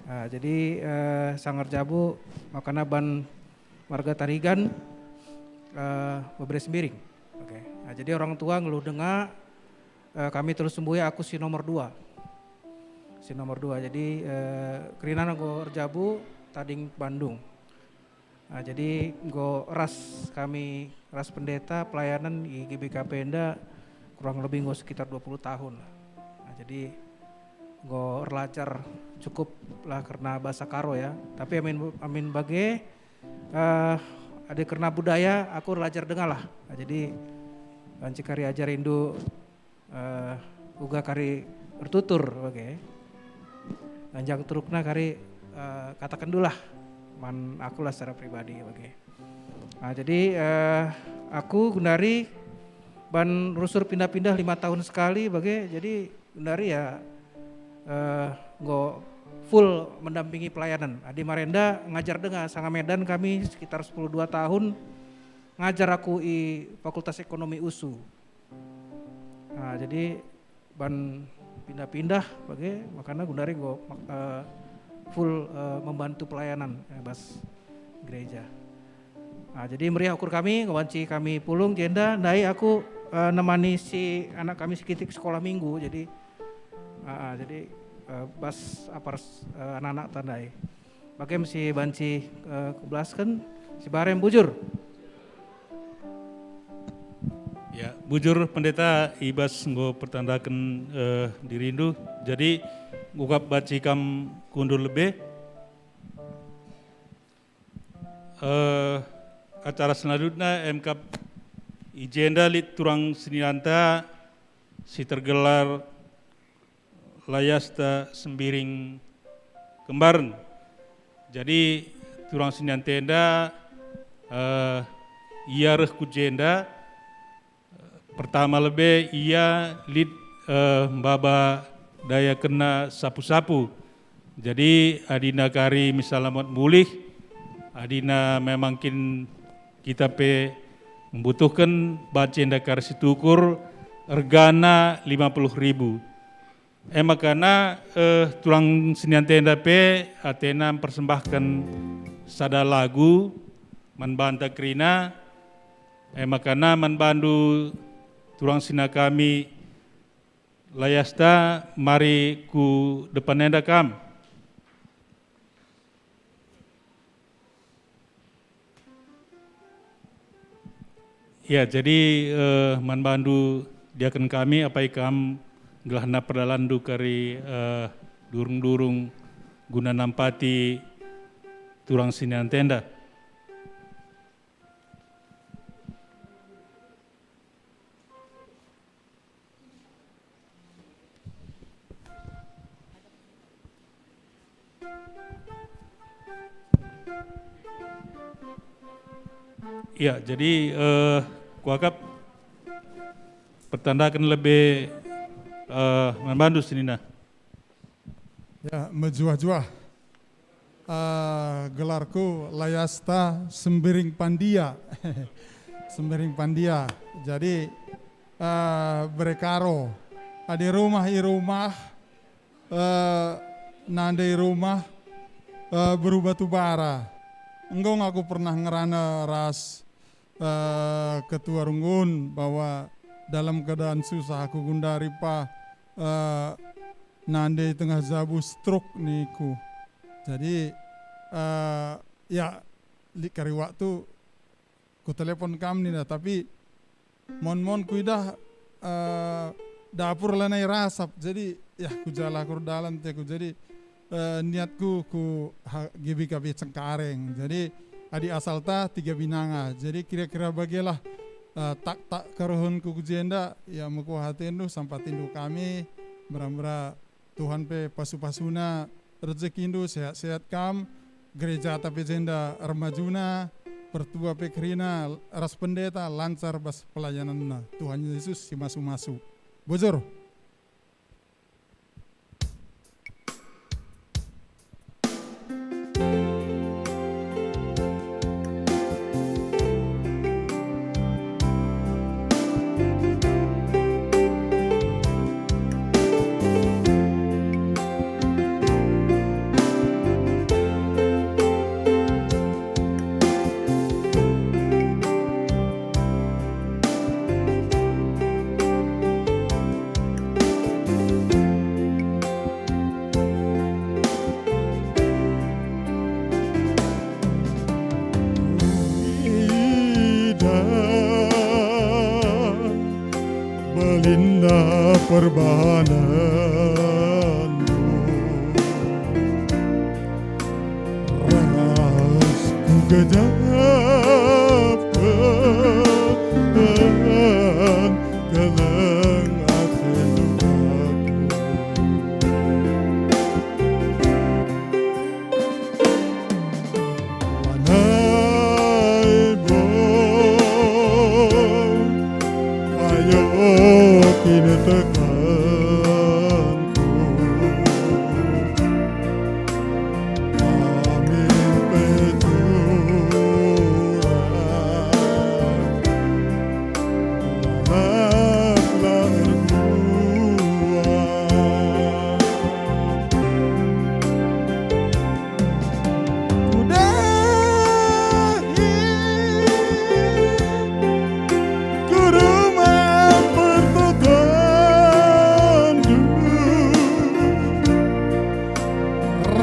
Nah, jadi, eh, sanga erjabu makana ban warga Tarigan, eh, bebere Sembiring. Oke. Nah, jadi orang tua nggeluh denga, eh, kami telu sembuya, aku si nomor dua. Si nomor dua. Jadi, eh, kerina enggo erjabu tading Bandung. Nah, jadi enggo ras kami, ras pendeta pelayanan i G B K P enda kurang lebih enggo sekitar dua puluh tahun lah. Nah, jadi enggo erlajar cukup lah kerna bahasa Karo ya. Tapi amin, amin bage, eh, adi kerna budaya aku erlajar denga lah. Nah, jadi banci kari ajar indu, eh, uga kari ertutur bage. Ganjang terukna kari, eh, kataken dulah man aku lah secara pribadi bage. Nah, jadi, eh, aku genduari ban rusur pindah-pindah lima tahun sekali bage. Jadi genduari ya, eh, enggo full mendampingi pelayanan. Adi marenda ngajar denga sanga Medan kami sekitar sepuluh dua tahun ngajar aku i Fakultas Ekonomi usu. Nah, jadi ban pindah-pindah bage, makana genduari enggo mak-, eh, full, eh, membantu pelayanan, eh, bas gereja. Nah, jadi meriah ukur kami, enggo banci kami pulung jenda, ndai aku, eh, nemani si anak kami si kitik sekolah minggu, jadi, ah, ah, jadi, eh, bas apar, eh, anak-anak ta ndai. Bagem si banci, eh, kubelasken, si barem bujur. Ya, bujur pendeta, i bas enggo pertandaken, eh, dirindu. Jadi, ngukap banci kam kundul lebe. Eh, acara selanjutnya emkap i jenda lit turang seninanta si tergelar Layasta Sembiring Kembaren. Jadi, turang seninanta enda, eh, ia reh ku jenda. Pertama lebe ia lit, eh, maba dayakenna sapu-sapu. Jadi, adina kari misalna mat mulih, adina memang kin kita pe membutuhken banci enda kari si tukur, ergana lima puluh ribu. E makana, eh, turang seninanta enda pe atena mpersembahken sada lagu man banta kerina. E makana man bandu turang senina kami, Layasta, mari ku depan enda kam. Ya, jadi, eh, man bandu diaken kami, apai kam gelahna perdalanndu kari, eh, durung-durung guna nampati turang seninanta enda. Ya, jadi, eh, kuakap pertandaken lebe, eh, man bandu senina. Ya, mejuah-juah. Eh, gelarku layasta Sembiring Pandia. Sembiring Pandia. Jadi, eh, berekaro. Adi rumah i rumah, eh, nande i rumah, eh, beru batu bara. Enggo aku pernah ngerana ras, eh, ketua runggun bahwa dalam keadaan susah aku gundari pa, eh, nande tengah jabu stroke niku. Jadi, eh, ya, lit kari waktu ku telepon kam nina, tapi mon-mon kuidah, eh, dapur lanai rasap. Jadi, ya, ku jala ku erdalan teku. Jadi, eh, niatku ku ha-, G B K B Cengkareng. Jadi, adi asalta Tiga Binanga. Jadi, kira-kira bagelah, eh, tak-tak keruhunku ku jenda, ya, mekuah atendu, sampatindu kami, mera-mera Tuhan pe pasu-pasuna rejekindu, sehat-sehat kam, gereja tapi jenda remajuna, pertua pe kerina, ras pendeta lancar bas pelayananna. Tuhan Yesus si masu-masu. Bujur. Idah belinda perbahanenndu, ras kugejapken keleng atendu aku. Lanai bo, ayo kinitekenku. Amin pe turah.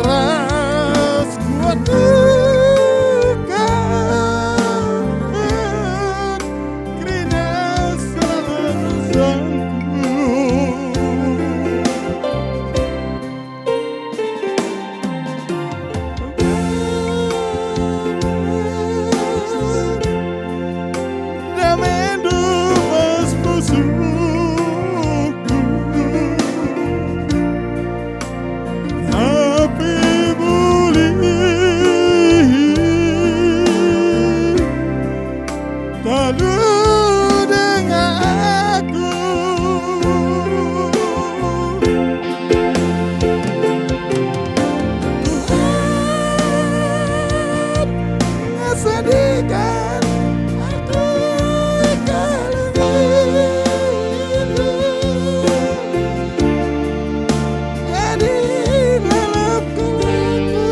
Ras kuat tukang kerina salah sangku. Damendu bas pusuhku. Tapi bulih talu denga aku. Tuhan, ngasadiken aku i kalengiNdu. Adi lalap kulaku,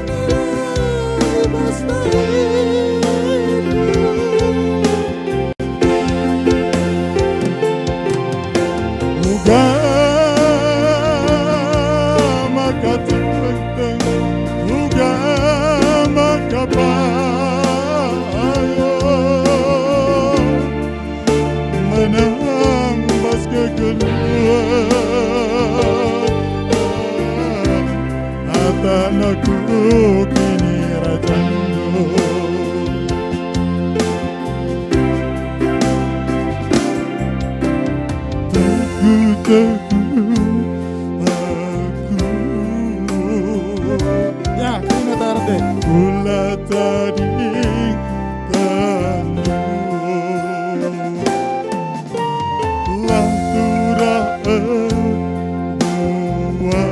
nilai bas dahiNdu. Uga maka tengteng, uga maka payo, menang bas kegeluhen, atan aku kinirajanNdu. Teguh-teguh aku. Ya, kena tak Kula tadingkenndu, lah turah erdua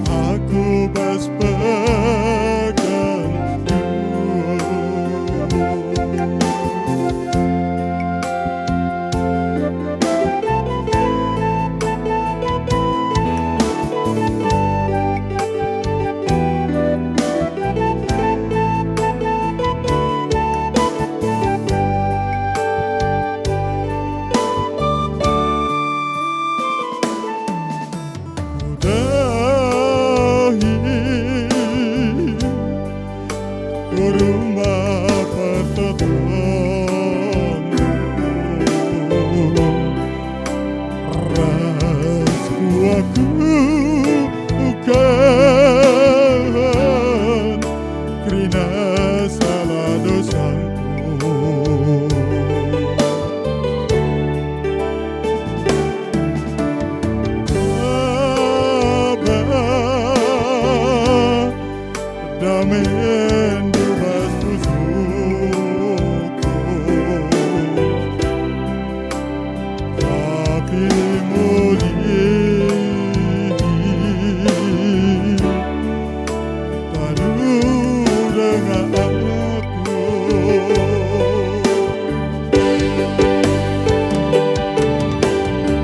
aku bas pekenndu. Kudahi ku rumah pertotonmu, ras ku aku uken kerina salah dosangku. Baba, damendu bas pusuhku, tapi muli tadu denga aku.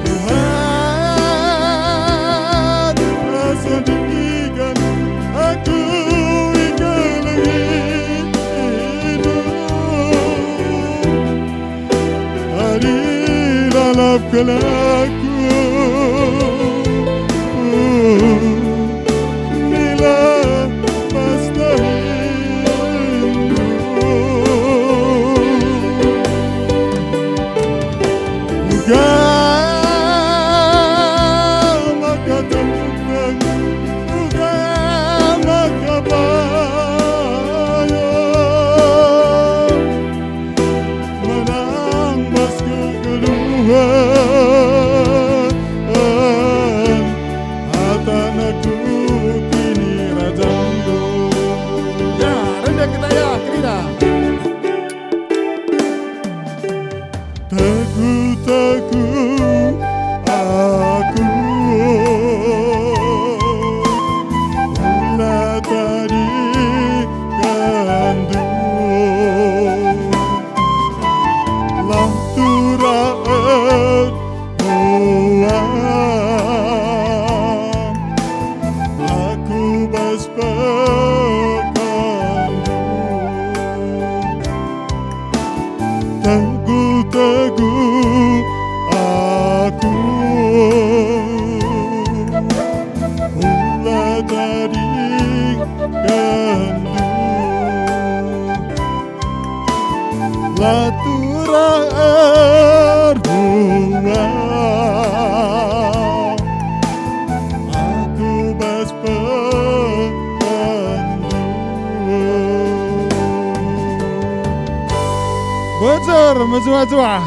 Tuhan, sendikan aku i kelengiNdu. Tadi lalap kelaku, nila pas dahindu. Uga maka tenteng, uga maka bayo. Menang bas kegeluhen, ata nakuti ni rajandu. Ya, rende kita ya, kerina. Teguh-teguh aku, kula tadingkenndu, lah turah erdua aku bas pekenndu. Teguh-teguh aku, kula tadingkenndu, la turah erdua aku bas pekenndu. Bujur, mejuah-juah.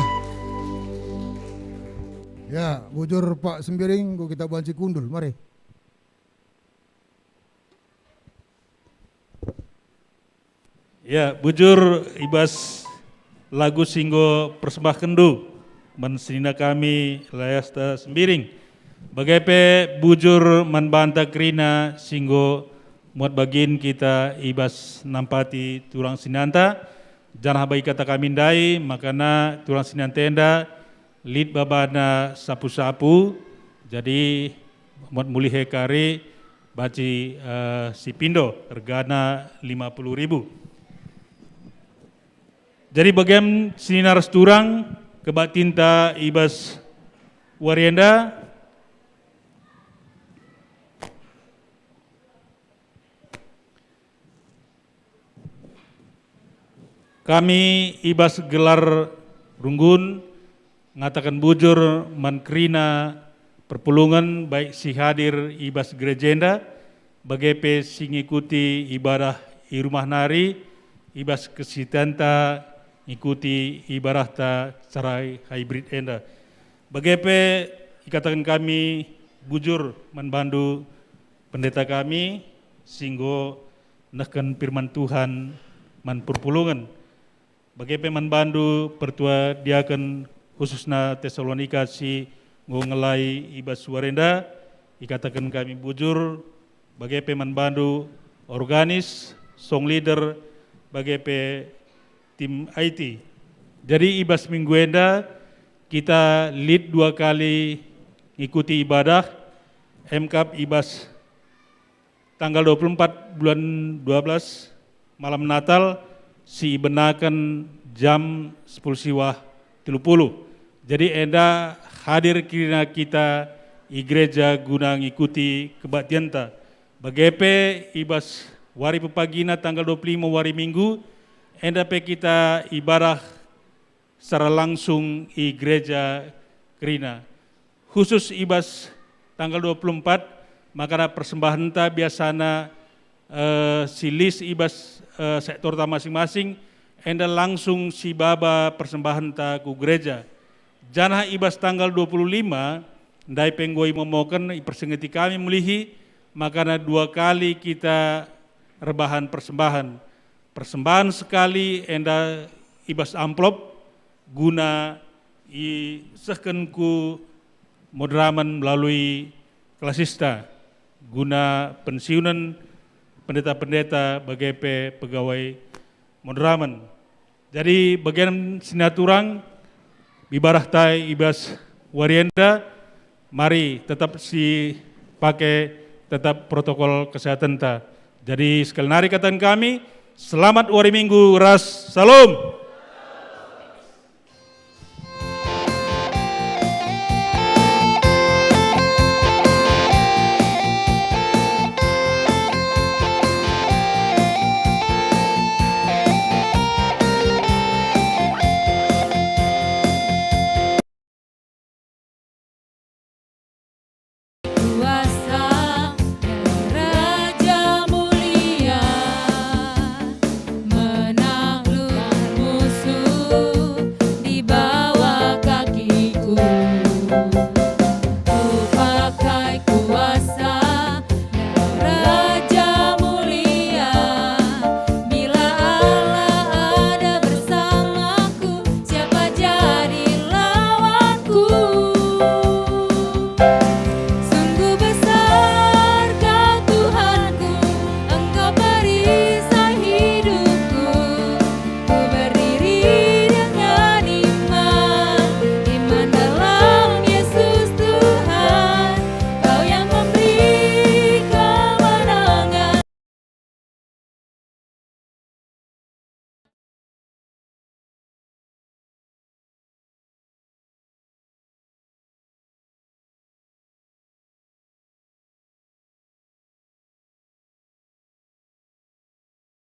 Ya, bujur Pak Sembiring, enggo kita banci kundul, mari. Ya, bujur i bas lagu si enggo persembahkenndu man senina kami Layasta Sembiring. Bage pe bujur man banta kerina si enggo muat bagin kita i bas nampati turang senanta, janah bagi kata kami ndai, makana turang senanta enda lit babana sapu-sapu, jadi muat mulih e kari banci, eh, sipindo, regana lima puluh ribu. Jadi bagem senina ras turang kebaktinta i bas wari enda, kami i bas gelar runggun ngataken bujur man kerina perpulungen, baik si hadir i bas gereja enda, bage pe si ngikuti ibadah i rumah nari, i bas kesitenta ngikuti ibadahta secara hybrid enda. Bage pe ikataken kami bujur man bandu Pendeta kami si enggo nehken firman Tuhan man perpulungen. Bage pe man bandu pertua diaken, khususna Tesalonika si enggo ngelai i bas wari enda, ikataken kami bujur, bage pe man bandu organis, song leader, bage pe tim I T. Jadi i bas minggu enda kita lit dua kali ngikuti ibadah, emkap i bas tanggal dua puluh empat bulan dua belas, malam Natal, si ibenaken jam sepuluh siwah tiga puluh. Jadi enda hadir kerina kita i gereja guna ngikuti kebaktienta. Bage pe i bas wari pepagina tanggal dua puluh lima wari Minggu, enda pe kita ibadah secara langsung i gereja kerina. Khusus i bas tanggal dua puluh empat, maka persembahenta biasana, eh, si lit i bas, eh, sektorta masing-masing, enda langsung sibaba persembahenta ku gereja. Janah i bas tanggal dua puluh lima, ndai pe enggo imomoken, ipersingeti kami mulihi, maka dua kali kita erbahan persembahan. Persembahan sekali enda i bas amplop guna isehken ku Moderamen melalui klasista guna pensiunen pendeta-pendeta bage pe pegawai Moderamen. Jadi bagian sinaturang ibadah tai i bas wari enda, mari tetap si pake tetap protokol kesehatenta. Jadi sekali nari kataken kami, selamat wari Minggu ras Salom.